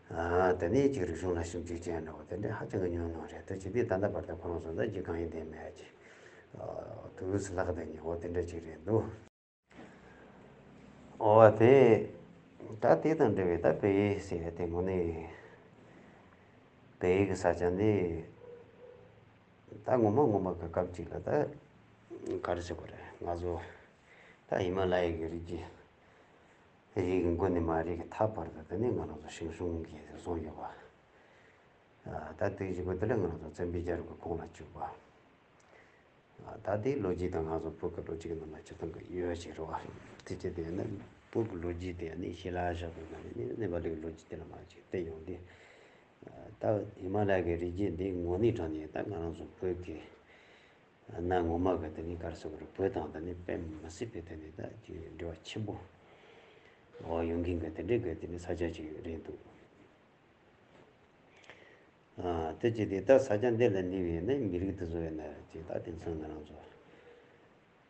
ཨ་དེ་ནས་ཅིག་རིག་གཞུང་ལ་ཞིབ་འཇུག་བྱེད་ཡ་འདྲ་བོ་དེ་འདྲ་ཧ་ཅང་གི་ཉུང་ཉུང་རེད། ད་ཅི་སྟེ་ད་ལྟ་བར་དུ་ཁོ་རང་ཚོ་ད་ཅིག་གང་ཡིན་དེ་མེད་ཅིག་དུས་ལག་དེ་ཉེ་བོ་དེ་འདྲ་ཅིག་རེད་འདུག་འོ་དེ་ད་དེ་དང་འབྲེལ་བའི་ད་བལ་ཡུལ་ཟེར་ཡ་དེ་དངོས་གནས་བལ་ཡུལ་གི་ས་ཆ་འདི་ད་ངོ་མ་ངོ་མ་གི་སྐབས་ཅིག་ལ་ད་ག་རེ་ཟེར་དགོས་རེད། ང་ཚོ་ད་ཧི་མ་ལ་ཡ་གི་རི་རྒྱུད། རི་གི་མགོ་ནས་མར་རི་གི་མཐའ་བར་དུ་དེ་ནས་ང་རང་ཚོ་ཞང་ཞུང་གིས་བཟུང་ཡོད་པ། ད་དེ་བཞིན་པོ་དེ་ལ་ང་རང་ཚོ་བཙན་པོའི་རྒྱལ་རབས་ཀྱི་ཁོངས་ལ་བཅུག་པ། ད་དེའི་ལོ་རྒྱུས་དང་ང་ཚོ་བོད་ཀྱི་ལོ་རྒྱུས་ཀྱི་ནང་ལ་སྤྱིར་བཏང་གི་ཡོད་ཅེས་རེད་བ། དེ་བྱས་ཏེ་ཡིན་ན་བོད་ཀྱི་ལོ་རྒྱུས་དེ་ནི་ཞི་ལ་བཞག་པའི་ནང་ནས་ནི་ནེ་པ་ལི་གི་ལོ་རྒྱུས་དེ་ལ་མར་ཅིག་བལྟས་ཡོང་དུས། ད་ཧི་མ་ལ་ཡ་གི་རི་རྒྱུད་འདི་དངོས་གནས་དྲང་གནས་ད་ང་རང་ཚོ་བོད་ཀྱི་གནའ་སྔོན་མ་གི་དེ་ནི་ག་རེ་ཟེར་དགོས་རེད། བོད་དང་དེ་ནི་དཔེ་མི་སྲིད་པའི་དེ་ནི་ད་ཅིག་འབྲེལ་བ་ཆེན་པོ་འོ་ཡོང་གིན་གི་དེ་འདྲའི་གི་དེ་ནི་ས་ཆ་ཅིག་རེད་འདུག་ཨ་དེ་བྱས་ཏེ་ད་ས་ཆ་འདི་ལ་གནས་པའི་ནི་མི་རིགས་དེ་ཚོ་ཡིན་ན་ཅིག་ད་དེང་སང་ང་རང་ཚོ་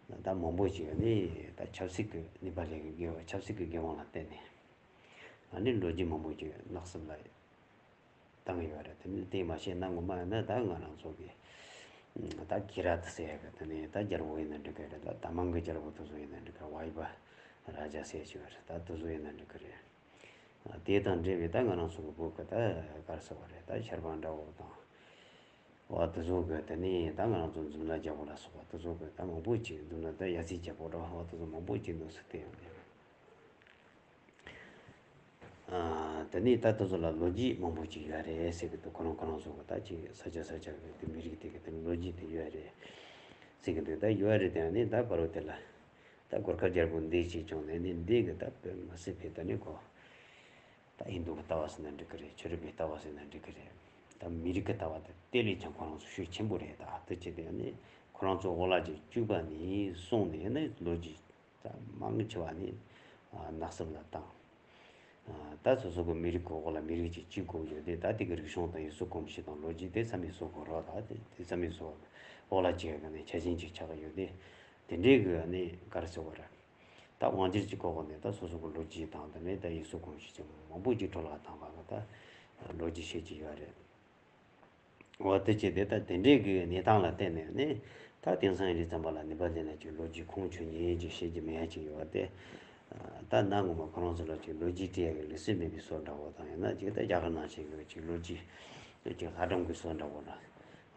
ད་མང་པོ་ཅིག་ནི་ད་ཆབ་སྲིད་ཀྱི་ནི་པ་ལི་གི་དགེ་བ་ཆབ་སྲིད་ཀྱི་དགེ་དབང་ལ་བརྟེན་ནས་ཨ་ནི་ལོ་རྒྱུས་མང་པོ་ཅིག་ནག་སུབ་ལ་བཏང་ཡོད་རེད། དེ་ནི་དེ་མ་ཤེས་ན་ངོ་མ་ཡིན་ན་ད་ང་རང་ཚོ་གི་ད་ཀི་ར་ཏི་ཟེར་ཡ་གི་དེ་ནི་ད་རྒྱལ་པོ་ཡིན་ན་འགྲིག་གི་རེད། ད་ད་མང་གི་རྒྱལ་པོ་དེ་ཚོ་ཡིན་ན་འགྲིག་གི་རེད། ཝའི་བ་ར་ཇ་ཟེར་ཞིག་ཡོད་རེད། ད་དེ་ཚོ་ཡིན་ན་འགྲིག་གི་རེད། དེ་དང་འབྲེལ་བའི་ད་ང་རང་ཚོ་གི་བོད་ཀྱི་ད་ག་རེ་ཟེར་བ་རེད། ད་ཤར་པ་འདྲ་བོ་དང་། འོ་དེ་ཚོ་གི་དེ་ནས་ད་ང་རང་ཚོ་འཛུམ་ལ་རྒྱལ་པོ་ལ་སོགས་པ་དེ་ཚོ་གི་ད་མང་པོ་ཅིག་འཛུམ་ལ་ད་ཡ་སྲིད་རྒྱལ་པོ་འདྲ་བོ་དེ་ཚོ་མང་པོ་ཅིག་འདུག་སེ་བལྟས་ཡོང་དུས། ཨ་དེ་ནས་ད་དེ་ཚོ་ལ་ལོ་རྒྱུས་མང་པོ་ཅིག་ཡོད་རེད་ཟེར་གི་འདུག་ཁོ་རང་ཁོ་རང་ཚོ་གི་ད་ཅིག་ས་ཆ་ས་ཆ་གི་དེ་མི་རིགས་དེ་གི་དེ་ལོ་རྒྱུས་དེ་ཡོད་རེད་ཟེར་གི་འདུག་ད་ཡོད་རེད། དེ་ནས་ད་བར་བ་དེ་ལ། ད་གོར་ཁ་རྒྱལ་པོ་འདི་ཅིག་བྱུང་ནས་ནི་འདི་གི་ད་དཔེ་མི་སྲིད་པའི་ད་ནི་གོ། ད་ཧིན་དུ་གི་ལྟ་བ་ཟེར་ན་འགྲིག་གི་རེད། ཆོས་རིག་པའི་ལྟ་བ་ཟེར་ན་འགྲིག་གི་རེད། ད་མི་རིགས་ཀྱི་ལྟ་བ་དེ་དེ་ལས་ཀྱང་ཁོ་རང་ཚོ་ཤུགས་ཆེན་པོ་རེད། ད་དེ་བྱས་ཏེ་ནི་ཁོ་རང་ཚོ་འོ་ལ་ཅིག་བཅུག་པ་ནས་བཟུང་ནས་ནི་ལོ་རྒྱུས་ད་མང་ཆེ་བ་ནི་ནག་སུབ་ལ་བཏང་། ད་སོ་སོ་གི་མི་རིགས་ཀྱི་འོག་ལ་མི་རིགས་ཅིག་བཅུག་དགོས་ཡོད་དེ། ད་དེ་གི་རིག་གཞུང་དང་ཡུལ་སྲོལ་གོམས་གཤིས་དང་ལོ་རྒྱུས་དེ་ཚང་མའི་བཟོ་དགོས་རོགས། ད་དེ་དེ་ཚང་མའི་བཟོ་འོག་ལ་བཅུག་གི་ནི་ཆ་ཆེན་ཅིག་ཆགས་ཀྱི་ཡོད་དེ། དེ་འདྲའི་གི་ནི་ག་རེ་ཟེར་བ་རེད། ད་དབང་སྒྱུར་གྱི་སྐོར་ནས་ད་སོ་སོ་གི་ལོ་རྒྱུས་དང་དེ་ནས་ད་ཡུལ་སྲོལ་གོམས་གཤིས་ཀྱི་མང་པོ་ཅིག་འཕྲོ་བརླག་བཏང་བ་གི་ད་ལོ་རྒྱུས་བཤད་ཀྱི་ཡོད་རེད། འོ་དེ་བྱས་ཏེ་ད་དེ་འདྲའི་གི་གནས་སྟངས་ལ་བརྟེན་ནས་ནི་ད་དེང་སང་ཡིན་དུས་ཙམ་པ་ལ་ནི་པ་ལི་ན་ཅིག་ལོ་རྒྱུས་ཁུངས་འཁྱོལ་ཉེ་ཅིག་བཤད་ཀྱི་མེད་ཡ་ཅིག་ཡོད་པ་དེ། ད་གནའ་སྔོན་མ་ཁོ་རང་ཚོ་ལ་ཅིག་ལོ་རྒྱུས་བྲིས་ཡ་གི་ལུགས་སྲོལ་མེད་པའི་བཟོ་འདྲ་བོ་དང་ཡང་ན་ཅིག་ད་རྒྱ་གར་ནང་བཞིན་གི་ཅིག་ལོ་རྒྱུས་ཅིག་ལྷ་སྒྲུང་གི་བཟོ་འདྲ་བོ་ལ།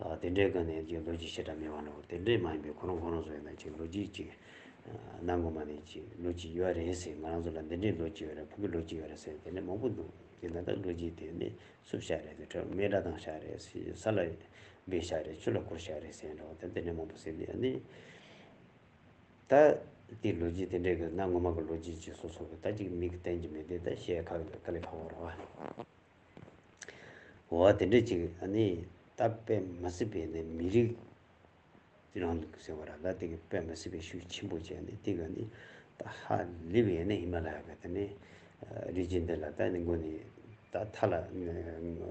ཨ་དེ་འདྲའི་སྒང་ནས་ཀྱི་ལོ་རྒྱུས་ཞེ་དྲག་མེད་པ་འདྲ་བོ་དེ་འདྲའི་མ་ཡིན་པའི་ཁོ་རང་ཁོ་རང་ཚོ་ཡིན་ན་ཅིག་ལོ་རྒྱུས་ཅིག་གནའ་སྔོན་མ་ནས་ཅིག་ལོ་རྒྱུས་ཡོད་རེད་ཟེར། ང་རང་ཚོ་ལ་འདི་འདྲའི་ལོ་རྒྱུས་ཡོད་རེད། ཕ་གི་ལོ་རྒྱུས་ཡོད་རེད་ཟེར། དེ་འདྲ་མང་པོ་འདུག་དེ་ན་ད་ལོ་རྒྱུས་དེ་ནི་བསུབ་བཞག་རེད་ཟེར། མེ་སྲེག་བཏང་བཞག་རེད་ཟེར། ས་ལ་སྦས་བཞག་རེད། ཆུ་ལ་བསྐུར་བཞག་རེད་ཟེར་འདྲ་བོ་དེ་འདྲ་མང་པོ་ཟེར་ནས་ནི། ད་དེ་ལོ་རྒྱུས་དེ་འདྲའི་གི་གནའ་སྔོན་མ་གི་ལོ་རྒྱུས་ཅིག་སོ་སོ་གི་ད་ཅིག་མིག་གིས་བསྟན་གྱི་མེད་དེ། ད་བཤད་ཁག་གི་དཀའ་ལས་ཁག་པོ་རེད་བ། འོ་དེ་འདྲ་ཅིག་ཨ་ནི་ད་དཔེ་མི་སྲིད་པའི་ནི་མི་རིགས་རིང་ལུགས་ཟེར་བ་ར། ད་དེ་གི་དཔེ་མི་སྲིད་པའི་ཤུགས་ཆེན་པོ་བྱས་ནས་དེ་གི་ནི་ད་ཧ་ལས་པའི་ནི་ཧི་མ་ལ་ཡ་གི་དེ་ནི་རི་རྒྱུད་འདི་ལ་ད་ནི་མགོ་ནས་ད་མཐའ་ལ་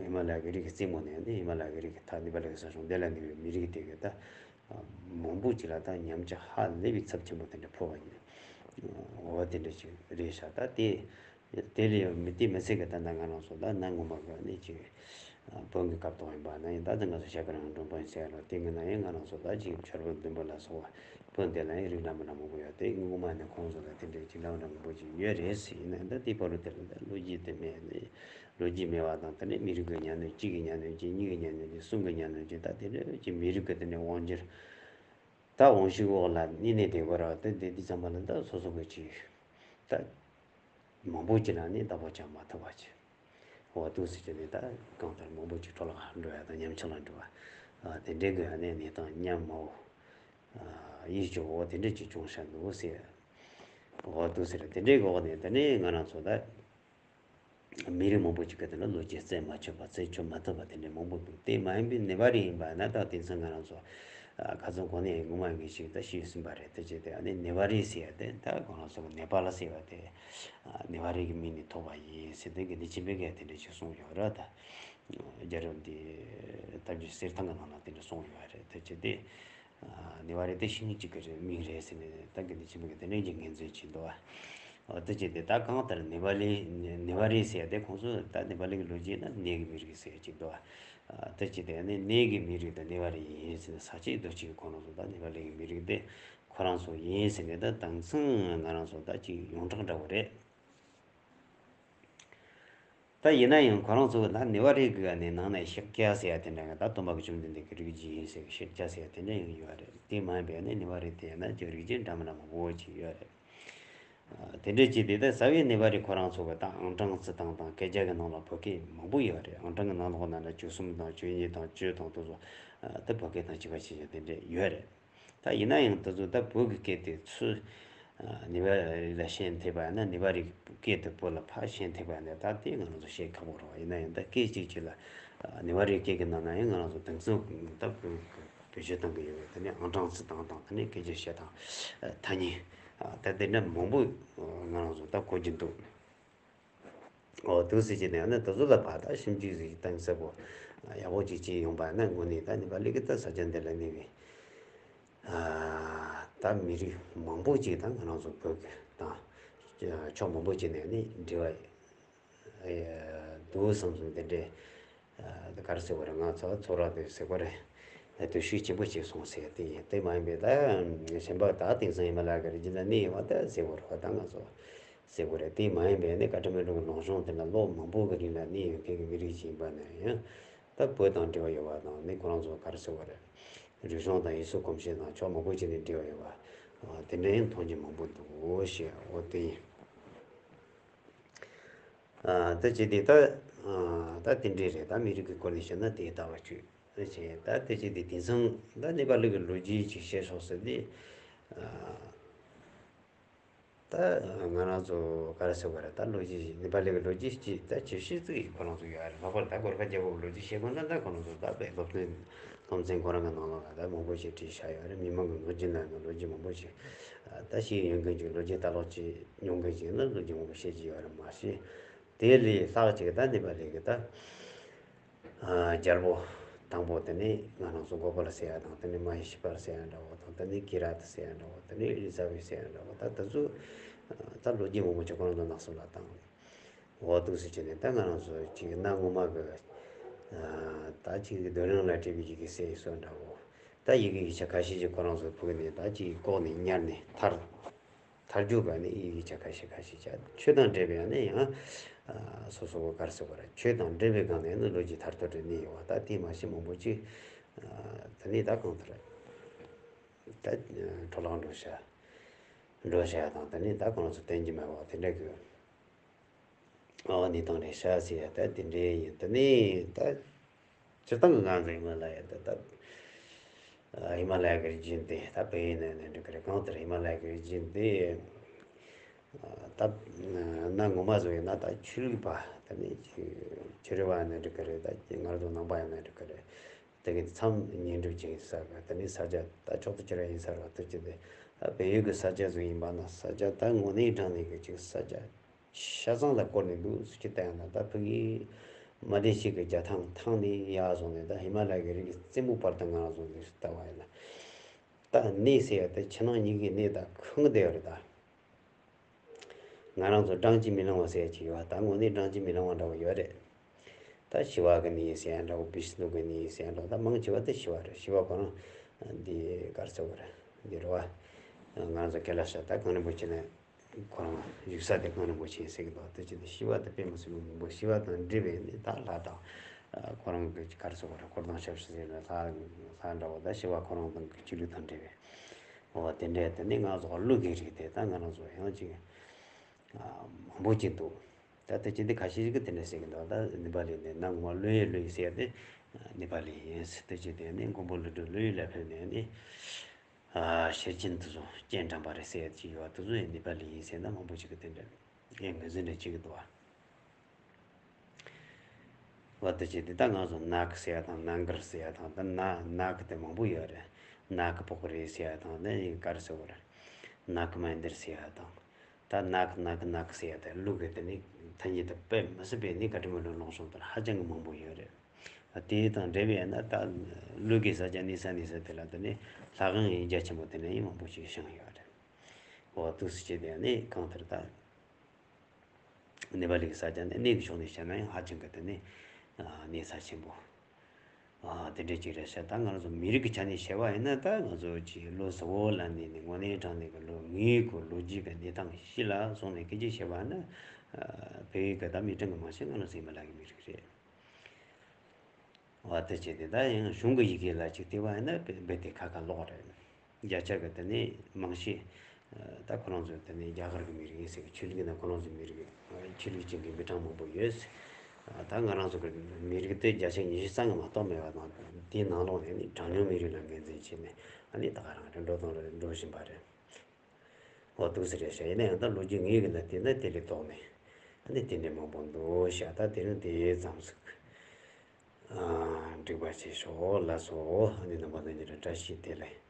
ཧི་མ་ལ་ཡ་གི་རི་གི་རྩེ་མོ་ནས་ནི་ཧི་མ་ལ་ཡ་གི་རི་གི་མཐའ་ནེ་པ་ལ་གི་ས་གཞོང་དེ་ལ་ནི་མི་རིགས་དེ་གི་ད་མང་པོ་ཅིག་ལ་ད་ཉམས་ཆག་ཧ་ལས་པའི་ཚབས་ཆེན་པོ་དེ་འདྲ་ཕོག་པ་ཡིན། འོ་དེ་འདྲ་ཅིག་རེད་ཤག་ད་དེ་དེ་ལས་མི་དེ་མི་ཚེ་གི་ད་ལྟ་ང་རང་ཚོ་ད་གནའ་སྔོན་མ་གི་ནི་ཅིག་བོན་གི་སྐབས་ཐོག་ཡིན་པ་ན་ཡིན། ད་ལྟ་ང་ཚོ་ཞྭ་སྒར་རང་དྲུང་བོན་ཟེར་ཡ་ལོ་དེ་གི་ན་ཡང་ང་རང་ཚོ་ད་ཅིག་བྱ་རོག་བདུན་པོ་ལ་སོགས་པ་བོན་དེ་ལ་ཡང་རིགས་འདྲ་མི་འདྲ་མང་པོ་ཡོད་དེ། སྔོན་མ་ནས་ཁོང་ཚོ་ལ་དེ་འདྲའི་ཅིག་ལམ་འདྲ་མང་པོ་ཅིག་ཡོད་རེད་ཟེར། ཡིན་ན་ད་དེ་བར་དུ་དེ་ལ་ད་ལོ་རྒྱུས་དེ་མེད་ནས། ལོ་རྒྱུས་མེད་པ་དང་དེ་ནས་མི་རིགས་ཀྱི་ཉམས་ལེན། གཅིག་གི་ཉམས་ལེན་གཅིག་གཉིས་ཀྱི་ཉམས་ལེན་གཅིག་གསུམ་གྱི་ཉམས་ལེན་གཅིག་ད་དེ་འདྲ་ཅིག་མི་རིགས་ཀྱི་དེ་ནས་དབང་སྒྱུར་ད་དབང་ཤུགས་འོག་ལ་གནས་ནས་བསྡད་དགོས་ར། དེ་དེ་དུས་ཙམ་པ་ལ་ད་སོ་སོ་གི་ཅིག་ད་མང་པོ་ཅིག་ལ་ནི་བདག་པོ་རྒྱག་མ་ཐུབ་པ་ཅིག་འོ་འདུག་ཟེར་གྱི་ནི་ད་གང་ལྟར་མང་པོ་ཅིག་འཕྲོ་བརླག་འགྲོ་ཡ་དང་ཉམས་ཆག་ལ་འགྲོ་བ་དེ་འདྲའི་གི་ནི་གནས་སྟངས་སྙམ་མོ་ཡིད་སྐྱོ་བོ་དེ་འདྲ་ཅིག་བྱུང་ཤག་འདུག་ཟེར། འོ་འདུག་ཟེར། དེ་འདྲའི་འོག་ནས་དེ་ནས་ང་རང་ཚོ་ད། མི་རིགས་མང་པོ་ཅིག་གི་དེ་ལ་ལོ་རྒྱུས་བཙལ་མ་ཆོག་པ། བཙལ་ཆོག་མ་ཐུབ་པ་དེ་འདྲ་མང་པོ་འདུག་དེ་མ་ཡིན་པའི་ནེ་པ་རི་ཡིན་པ་ན་ད་དེང་སང་ང་རང་ཚོ་ཁ་སང་གོང་ནས་ངོ་མ་གི་ཞིག་ད་ཤེས་ཟིན་པ་རེད། དེ་བྱས་ཏེ་ཨ་ནི་ནེ་པ་རི་ཟེར་ཡ་དེ་ད་ཁོ་རང་ཚོ་གི་ནེ་པ་ལ་ཟེར་བ་དེ་ནེ་པ་རི་གི་མིང་ནས་ཐོགས་པ་ཡིན་ཟེར་དེ་གི་འདི་ཕྱི་པའི་གི་དེ་འདྲ་ཞིག་གསུངས་ཡོད་ར། ད་རྒྱལ་རབས་འདི་ལྟ་བརྒྱུད་གསེར་ཐང་གི་ནང་ལ་དེ་འདྲ་གསུངས་ཡོད་རེད། དེ་བྱས་ཏེ། ནེ་པ་རི་དེ་ཤིང་གཅིག་གི་མིང་རེད་ཟེར་ནས་ད་གི་འདི་ཆེན་པོ་གི་དེ་འདྲའི་གི་ངོས་འཛིན་བྱས་འདུག་ཨ། འོ་དེ་བྱས་ཏེ་ད་གང་ལྟར་ནེ་པ་ལི་ནེ་པ་རི་ཟེར་ཏེ་ཁོང་ཚོ་ད་ནེ་པ་ལི་གི་ལོ་རྒྱུས་ན་གནས་ཀྱི་མི་རིགས་ཟེར་གྱི་འདུག་ཨ། དེ་བྱས་ཏེ་ནི་གནས་ཀྱི་མི་རིགས་དེ་ནེ་པ་རི་ཡིན་ཟེར་ནས་ས་སྐྱེས་རྡོ་སྐྱེས་ཀྱི་ཁོ་རང་ཚོ་ད་ནེ་པ་ལི་གི་མི་རིགས་དེ་ཁོ་རང་ཚོ་ཡིན་ཟེར་ནས་ད་དེང་སང་ང་རང་ཚོ་ད་ཅིག་ཡོངས་གྲགས་འདྲ་བོ་རེད། ད་ཡིན་ན་ཡང་ཁོ་རང་ཚོ་གི་ད་ནེ་པ་རི་གི་ནི་ནང་ནས་ཤཱཀྱ་ཟེར་ཡ་དེ་འདྲ་གི་ད་སྟོན་པ་གི་བཅོམ་ལྡན་འདས་ཀྱི་རིགས་རྒྱུད་ཡིན་ཟེར་གི་ཤཱཀྱ་ཟེར་ཡ་དེ་འདྲ་ཡང་ཡོད་རེད། དེ་མ་ཡིན་པའི་ནི་ནེ་པ་རི་དེ་ཡིན་ན་ཅིག་རིགས་རྒྱུད་འདྲ་མི་འདྲ་མང་པོ་ཅིག་ཡོད་རེད། ཨ་དེ་འདྲ་ཅིག་དེ་ད་རྩ་བའི་ནེ་པ་རི་ཁོ་རང་ཚོ་གི་ད་ཨང་གྲངས་རྩི་སྟངས་དང་སྐད་ཆ་གི་ནང་ལ་བོད་སྐད་མང་པོ་ཡོད་རེད། ཨང་གྲངས་གི་ནང་ལོགས་ན་ལ་བཅུ་གསུམ་དང་བཅུ་གཉིས་དང་བཅུ་དང་དེ་ཚོ་ད་བོད་སྐད་དང་གཅིག་པ་ཞིག་ཡང་དེ་འདྲ་ཡོད་རེད། ད་ཡིན་ན་ཡང་དེ་ཚོ་ད་བོད་ཀྱི་སྐད་དེ་ཚུར་ནེ་པ་ལི་ལ་ཤེས་ཐུབ་པ་ཡིན་ན། ནེ་པ་ལི་སྐད་དེ་བོད་ལ་ཕར་ཤེས་ཐུབ་པ་ཡིན་ན་ད་དེ་ང་རང་ཚོ་བཤད་ཁག་པོ་རེད་བ། ཡིན་ན་ཡང་ད་སྐད་ཅིག་ཅིག་ལ་ནེ་པ་ལི་སྐད་ཀྱི་ནང་ན་ཡང་ང་རང་ཚོ་དེང་སང་ད་བོད་ཀྱི་བེད་སྤྱོད་གཏོང་གི་ཡོད་པའི་དེ་ནས་ཨང་གྲངས་རྩི་སྟངས་དང་དེ་ནས་སྐད་ཆ་བཤད་སྟངས་ཐ་སྙད་ད་དེ་འདྲ་མང་པོ་ང་རང་ཚོ་ད་གོ་རྒྱུ་འདུག་འོ་འདུག་ཟེར་གྱི་ནས་ནི་དེ་ཚོ་ལ་ཕར་ད་ཞིབ་འཇུག་ཟིག་གཏིང་ཟབ་པོ་ཡག་པོ་ཅིག་བྱས་ཡོང་པ་ན་དངོས་གནས་ད་ནི་ཕར་ལས་ཀྱི་ད་ས་ཆ་འདི་ལ་གནས་པའི་ད་མི་རིགས་མང་པོ་ཅིག་དང་ང་རང་ཚོ་བོད་ཀྱི་དང་ཕྱོགས་མང་པོ་ཅིག་ནས་ནི་འབྲེལ་བ་འདུག་བསམ་བསམ་དེ་འདྲའི་ག་རེ་ཟེར་དགོས་རེད། ང་ཚོ་ཚོ་ར་དེ་ཟེར་དགོས་རེད། དུས་ཤུགས་ཆེན་པོ་ཅིག་སོང་ཟེར་དེ་ཡིན། དེ་མ་ཡིན་པའི་ད་གཞན་པ་ད་དེང་སང་ཡིན་མ་ལ་ག་རེ་ཅི་ན་གནས་ཡོད་པ་ད་ཟེར་དགོས་རེད་པ། ད་ང་ཚོ་ཟེར་དགོས་རེད། དེ་མ་ཡིན་པའི་ནི་བཀའ་ཁྲིམས་ལུང་གི་ནང་གཞུང་དེ་ལ་ལོ་མང་པོ་གི་རིང་ལ་གནས་ཡོད་མཁན་གྱི་མི་རིགས་ཤིག་ཡིན་པ་ན་ཡང་ད་བོད་དང་འབྲེལ་བ་ཡོད་པ་དང་ནི་ཁོ་རང་ཚོ་ག་རེ་ཟེར་དགོས་རེད། རིག་གཞུང་དང་ཡུལ་སྲོལ་གོམས་གཤིས་དང་ཕྱོགས་མང་པོ་ཅིག་ནས་འབྲེལ་བ་ཡོད་པ་དེ་འདྲ་ཡང་མཐོང་རྒྱུ་མང་པོ་འདུག་ཞེས་འོ་དེ་ཡིན། ད་ཅི་སྟེ་ད་ད་དེ་འདྲས་རེད། ད་མི་རིགས་ཀྱི་སྐོར་ནས་བཤད་ན་དེ་ལྟ་བ་བཅུ་ཅེས། ད་དེ་ཅི་སྟེ་དེང་སང་ད་ནེ་པ་ལི་གི་ལོ་རྒྱུས་ཅིག་བཤད་ཆོག་ཟེར་ཏེ། ད་ང་རང་ཚོ་ག་རེ་ཟེར་དགོས་རེད། ད་ལོ་རྒྱུས་ནེ་པ་ལི་གི་ལོ་རྒྱུས་ཅིག་ད་ཇི་བཤད་ཅིག་ཁོ་རང་ཚོ་ཡོད་རེད། ལྷག་པར་ད་གོར་ཁ་རྒྱལ་པོ་གི་ལོ་རྒྱུས་བཤད་དགོས་ན་ད་ཁོ་རང་ཚོ་ད་དཔེ་སློབ་ཚན་སློབ་ཚན་ཁོ་རང་གི་ནང་ལོགས་ལ་ད་མང་པོ་ཞིག་བྲིས་བཞག་ཡོད་རེད། མི་མང་གི་ངོས་ཀྱི་ནང་ནས་ལོ་རྒྱུས་མང་པོ་ཞིག་ད་ཤེས་ཡོན་མཁན་ཅིག་ལོ་རྒྱུས་ལྟ་ཀློག་ཅིག་མྱོང་མཁན་ཅིག་ཡིན་ན་ལོ་རྒྱུས་མང་པོ་བཤད་ཀྱི་ཡོད་རེད། མ་གཞི་དེ་ལས་ལྷག་ཅིག་ད་ནེ་པ་ལི་གི་ད་རྒྱལ་པོ་དང་པོ་དེ་ནས་ང་རང་ཚོ་གོ་པལ་ཟེར་ཡ་དང་དེ་ནས་མ་ཧེ་ཤི་པལ་ཟེར་ཡ་འདྲ་བོ་དང་དེ་ནས་ཀི་ར་ཏི་ཟེར་ཡ་འདྲ་བོ་དེ་ནས་ཨེ་ལི་ཛ་བེ་ཟེར་ཡ་འདྲ་བོ་ད་དེ་ཚོ་ད་ལོ་རྒྱུས་མང་པོ་ཅིག་ཁོ་རང་ཚོ་ནགས་གསུམ་ལ་བཏང་། འོ་འདུག་ཟེར་གྱི་ནས་ད་ང་རང་ཚོ་ཅིག་གནའ་སྔོན་མ་གི་ད་ཅིག་གི་རྡོ་རིང་ལ་བྲིས་པའི་ཡི་གེ་གསལ་བའི་སྲོལ་འདྲ་བོ། ད་ཡི་གེ་ཡིག་ཆ་ཁ་ཤས་ཅིག་ཁོ་རང་ཚོ་ཕུག་ནས་ད་ཅིག་ལྐོག་ནས་ཉར་ནས་ཐར། ཐར་རྒྱུ་ག་ནས་ཡི་གེ་ཡིག་ཆ་ཁ་ཤས་ཁ་ཤས་ཅིག་ཆོས་དང་འབྲེལ་བའི་ཡང་ནས་ཡང་སོ་སོ་གི་ག་རེ་ཟེར་དགོས་རེད། ཆོས་དང་འབྲེལ་བའི་སྒང་ནས་ནི་ལོ་རྒྱུས་ཐར་ཐོར་རེ་གནས་ཡོད་པ། ད་དེ་མ་གཞི་མང་པོ་ཅིག་ དེ་ནས་ད་གང་ལྟར་ད་འཕྲོ་བརླག་འགྲོ་བྱ་འགྲོ་བྱ་དང་། དེ་ནས་ད་གང་ཚོ་བསྟན་གྱི་མེད་པ་དེ་འདྲ་གི་ཨོ་གནས་སྟངས་རེད་ཤག་ཟེར་ཡ་ད་དེ་འདྲའི་ཡིན། དེ་ནས་ད་སྤྱིར་བཏང་གི་ང་ཚོ་ཧི་མ་ལ་ཡ་ད་ད་ཧི་མ་ལ་ཡ་གི་རི་རྒྱུད་འདི་ད་བལ་ཡུལ་ནས་ནས་འགྲོ་གི་རེད། གང་ལྟར་ཧི་མ་ལ་ཡ་གི་རི་རྒྱུད་འདི་ད་གནའ་སྔོན་མ་བཟོ་ཡིན་ན་ད་ཆོས་ལུགས་པ་དེ་ནས་ཆོས་རིག་པ་ཡིན་ན་འགྲོ་གི་རེད། ད་ང་རང་ཚོ་ནང་པ་ཡིན་ན་འགྲོ་གི་རེད། དེ་གི་མཚམས་བསྙེན་སྒྲུབ་ཅིག་ཡིན་ས་གི། དེ་ནས་ས་ཆ་ད་ཕྱོགས་དེ་ཁྱེད་རང་ཡིན་ས་ར་དེ་ཅི་དེ་ད་བལ་ཡུལ་གི་ས་ཆ་ཟིག་ཡིན་པ་ན་ས་ཆ་ད་དངོས་གནས་དྲང་གནས་གི་ཅིག་ས་ཆ་ཆ་ཚང་ལ་བསྐོར་ནས་འདུག་ཟེར་གྱི་ལྟ་ཡ་ན། ད་ཕ་གི་མ་བདེ་སྐྱིད་ཀྱི་རྒྱ་ཐང་ཐང་ནས་ཡར་སོང་ནས་ད་ཧི་མ་ལ་ཡ་གི་རི་གི་རྩེ་མོ་བར་དུ་ང་རང་ཚོ་འདིར་ལྟ་བ་ཡིན་ན། ད་གནས་ཟེར་ཡ་ད་ཕྱི་ནང་གཉིས་ཀའི་གནས་ད་ཁེངས་བསྡད་ཡོད་རེད་ད། ང་རང་ཚོ་བགྲང་གིས་མི་ལང་བ་ཟེར་ཡ་ཅིག་ཡོད། ད་དངོས་གནས་བགྲང་གིས་མི་ལང་བ་འདྲ་བོ་ཡོད་རེད། ད་ཞི་བ་གི་གནས་ཟེར་ཡ་འདྲ་བོ། བི་ཤི་ནུ་གི་གནས་ཟེར་ཡ་འདྲ་བོ། ད་མང་ཆེ་བ་དེ་ཞི་བ་རེད། ཞི་བ་ཁོ་རང་འདི་གར་ཚོ་བ་རེད། འདི་རེད་བ། ང་ཚོ་ཀེ་ལ་ཤ་ད་གངས་རིན་པོ་ཆེ་ནས་ཁོ་རང་བཞུགས་ས་དེ་གངས་རིན་པོ་ཆེ་ཟེར་གི་འདུག་དེ་ཅི་དེ་ཞི་བ་དེ་དཔེ་མི་སྲིད་པ་མང་པོ། ཞི་བ་དང་འབྲེལ་བའི་ནི་ད་ལྷ་དང་ཁོ་རང་གི་གར་ཚོ་བ་རེད། འཁོར་དང་ཞབས་ཕྱི་ཟེར་ན་ལྷ་ལྷ་འདྲ་བོ། ད་ཞི་བ་ཁོ་རང་དང་གི་ཆོས་ལུགས་དང་འབྲེལ་བའི། འོ་དེ་འདྲའི་དེ་ནི་ང་ཚོ་ཀླུ་གི་རིགས་དེ་ད་ང་རང་ཚོ་ཡང་ཅིག་མང་པོ་ཅིག་འདུག་ད་དེ་ཅི་འདི་ཁ་ཤས་ཤིག་གིས་དེ་འདྲ་ཟེར་གི་འདུག་ད་ནེ་པ་ལི་ནས་ནང་ངོ་ལོས་ཡོད་ལོས་ཡོད་ཟེར་ཏེ་ནེ་པ་ལི་ཡིན་ཟེར། དེ་ཅི་དེ་ནི་མགོན་པོ་ཀླུ་སྒྲུབ་ལོས་ཡོད་ལ་ཕེབས་ནས་ནི་ཤེར་ཕྱིན་དེ་ཚོ་སྤྱན་དྲངས་པ་རེད་ཟེར་ཡ་ཅིག་ཡོད། དེ་ཚོ་ཡང་ནེ་པ་ལི་ཡིན་ཟེར་ན་མང་པོ་ཅིག་གིས་དེ་འདྲ་ངོས་འཛིན་འདྲ་བྱེད་ཀྱི་འདུག་བ། བ་དེ་བྱས་ཏེ་ད་ང་ཚོ་ནག་ཟེར་ཡ་དང་ནང་གར་ཟེར་ཡ་དང་། ད་ན་ནག་དེ་མང་པོ་ཡོད་རེད། ནག་པོ་ཀི་རེད་ཟེར་ཡ་དང་། ད་ཡིན་གར་ཟེར་བ་རེད། ནག་མན་དིར་ཟེར་ཡ་དང་། ད་ནག་ནག་ནག་ཟེར་ཡ་དེ་ཀླུ་གི་དེ་ནི་ཐ་སྙད་དེ་དཔེ་མི་སྲིད་པའི་ནི་བཀའ་དྲིན་མ་ལུས་ལོངས་སོང་དེར་ཧ་ཅང་གི་མང་པོ་ཡོད་རེད། དེ་དང་འབྲེལ་བའི་ན་ད་ཀླུ་གི་ས་ཆ་གནས་ས་གནས་ས་དེ་ལ་དེ་ནི་ལྷ་ཁང་ཡིན་རྒྱ་ཆེན་པོ་དེ་ནས་ཡིན་མང་པོ་ཞིག་བཞེངས་ཡོད་རེད། འོ་དུས་སུ་བྱས་ཏེ་ནི་གང་ལྟར་ད། ནེ་པ་ལི་གི་ས་ཆ་ནི་གནས་ཀྱི་ཕྱོགས་ནས་བཤད་ན་ཡང་ཧ་ཅང་གི་དེ་ནི་གནས་ས་ཆེན་པོ་དེ་འདྲ་ཅིག་རེད་ཤག་ད་ང་རང་ཚོ་མི་རིགས་ཀྱི་ཆ་ནས་བཤད་པ་ཡིན་ན། ད་ང་ཚོ་ཅིག་ལོ་གཟུ་བོ་ལ་ནི་ནི་དངོས་གནས་དྲང་གནས་ཀྱི་ལོ་ངེས་ཀྱི་ལོ་རྒྱུས་ཀྱི་གནས་སྟངས་ཤིག་ལ་སོང་ནས་སྐད་ཆ་བཤད་པ་ཡིན་ན། བོད་ཡིག་གི་ད་མི་གྲངས་ཀྱི་མང་ཆེ་ང་རང་ཚོ་ཧི་མ་ལ་ཡའི་མི་རིགས་རེད། བ་དེ་བྱས་ཏེ་ད་ཡང་གཞུང་གི་ཡི་གེ་ལ་ཅིག་བལྟས་པ་ཡིན་ན་རྦད་དེ་ཁ་ཁ་ལོག་རེད། བརྒྱ་ཆ་གི་དེ་ནས་མང་ཤས་ད་ཁོ་རང་ཚོ་དེ་ནས་རྒྱ་གར་གི་མི་རིགས་ཡིན་ཟེར་གི། ཆོས་ལུགས་ན་ཁོ་རང་ཚོ་མི་རིགས་ཆོས་ལུགས་ཅན་གྱི་མི་གྲངས་མང་པོ་ཡོད། ད་ང་རང་ཚོ་གི་མི་རིགས་དེ་བརྒྱ་ཆ་ཉི་ཤུ་རྩ་ལྔ་མ་གཏོགས་མེད་པ་དང་། དེའི་ནང་ལོགས་ནས་ནི་གྲངས་ཉུང་མི་རིགས་ལ་ངོས་འཛིན་བྱས་ནས་ཨ་ནི་ད་ག་རང་རེད་འགྲོ་དང་རེད་འགྲོ་བཞིན་པ་རེད། འོ་འདུག་སེ་རེད་ཤག་ཡིན་ན་ཡང་ད་ལོ་རྒྱུས་ངེས་ཀྱི་ན་དེ་ན་དེ་ལས་ལྡོག་ནས་ཨ་ནི་དེ་འདྲ་མང་པོ་འདུག་ཤག་ད་དེ་རིང་དེ་ཙམ་ཟིག་འགྲིག་པ་བྱེད་ཤོག་ལགས་སོ། ཨ་ནི་རྣམ་པ་ལྷན་རྒྱས་ལ་བཀྲ་ཤིས་བདེ་ལེགས།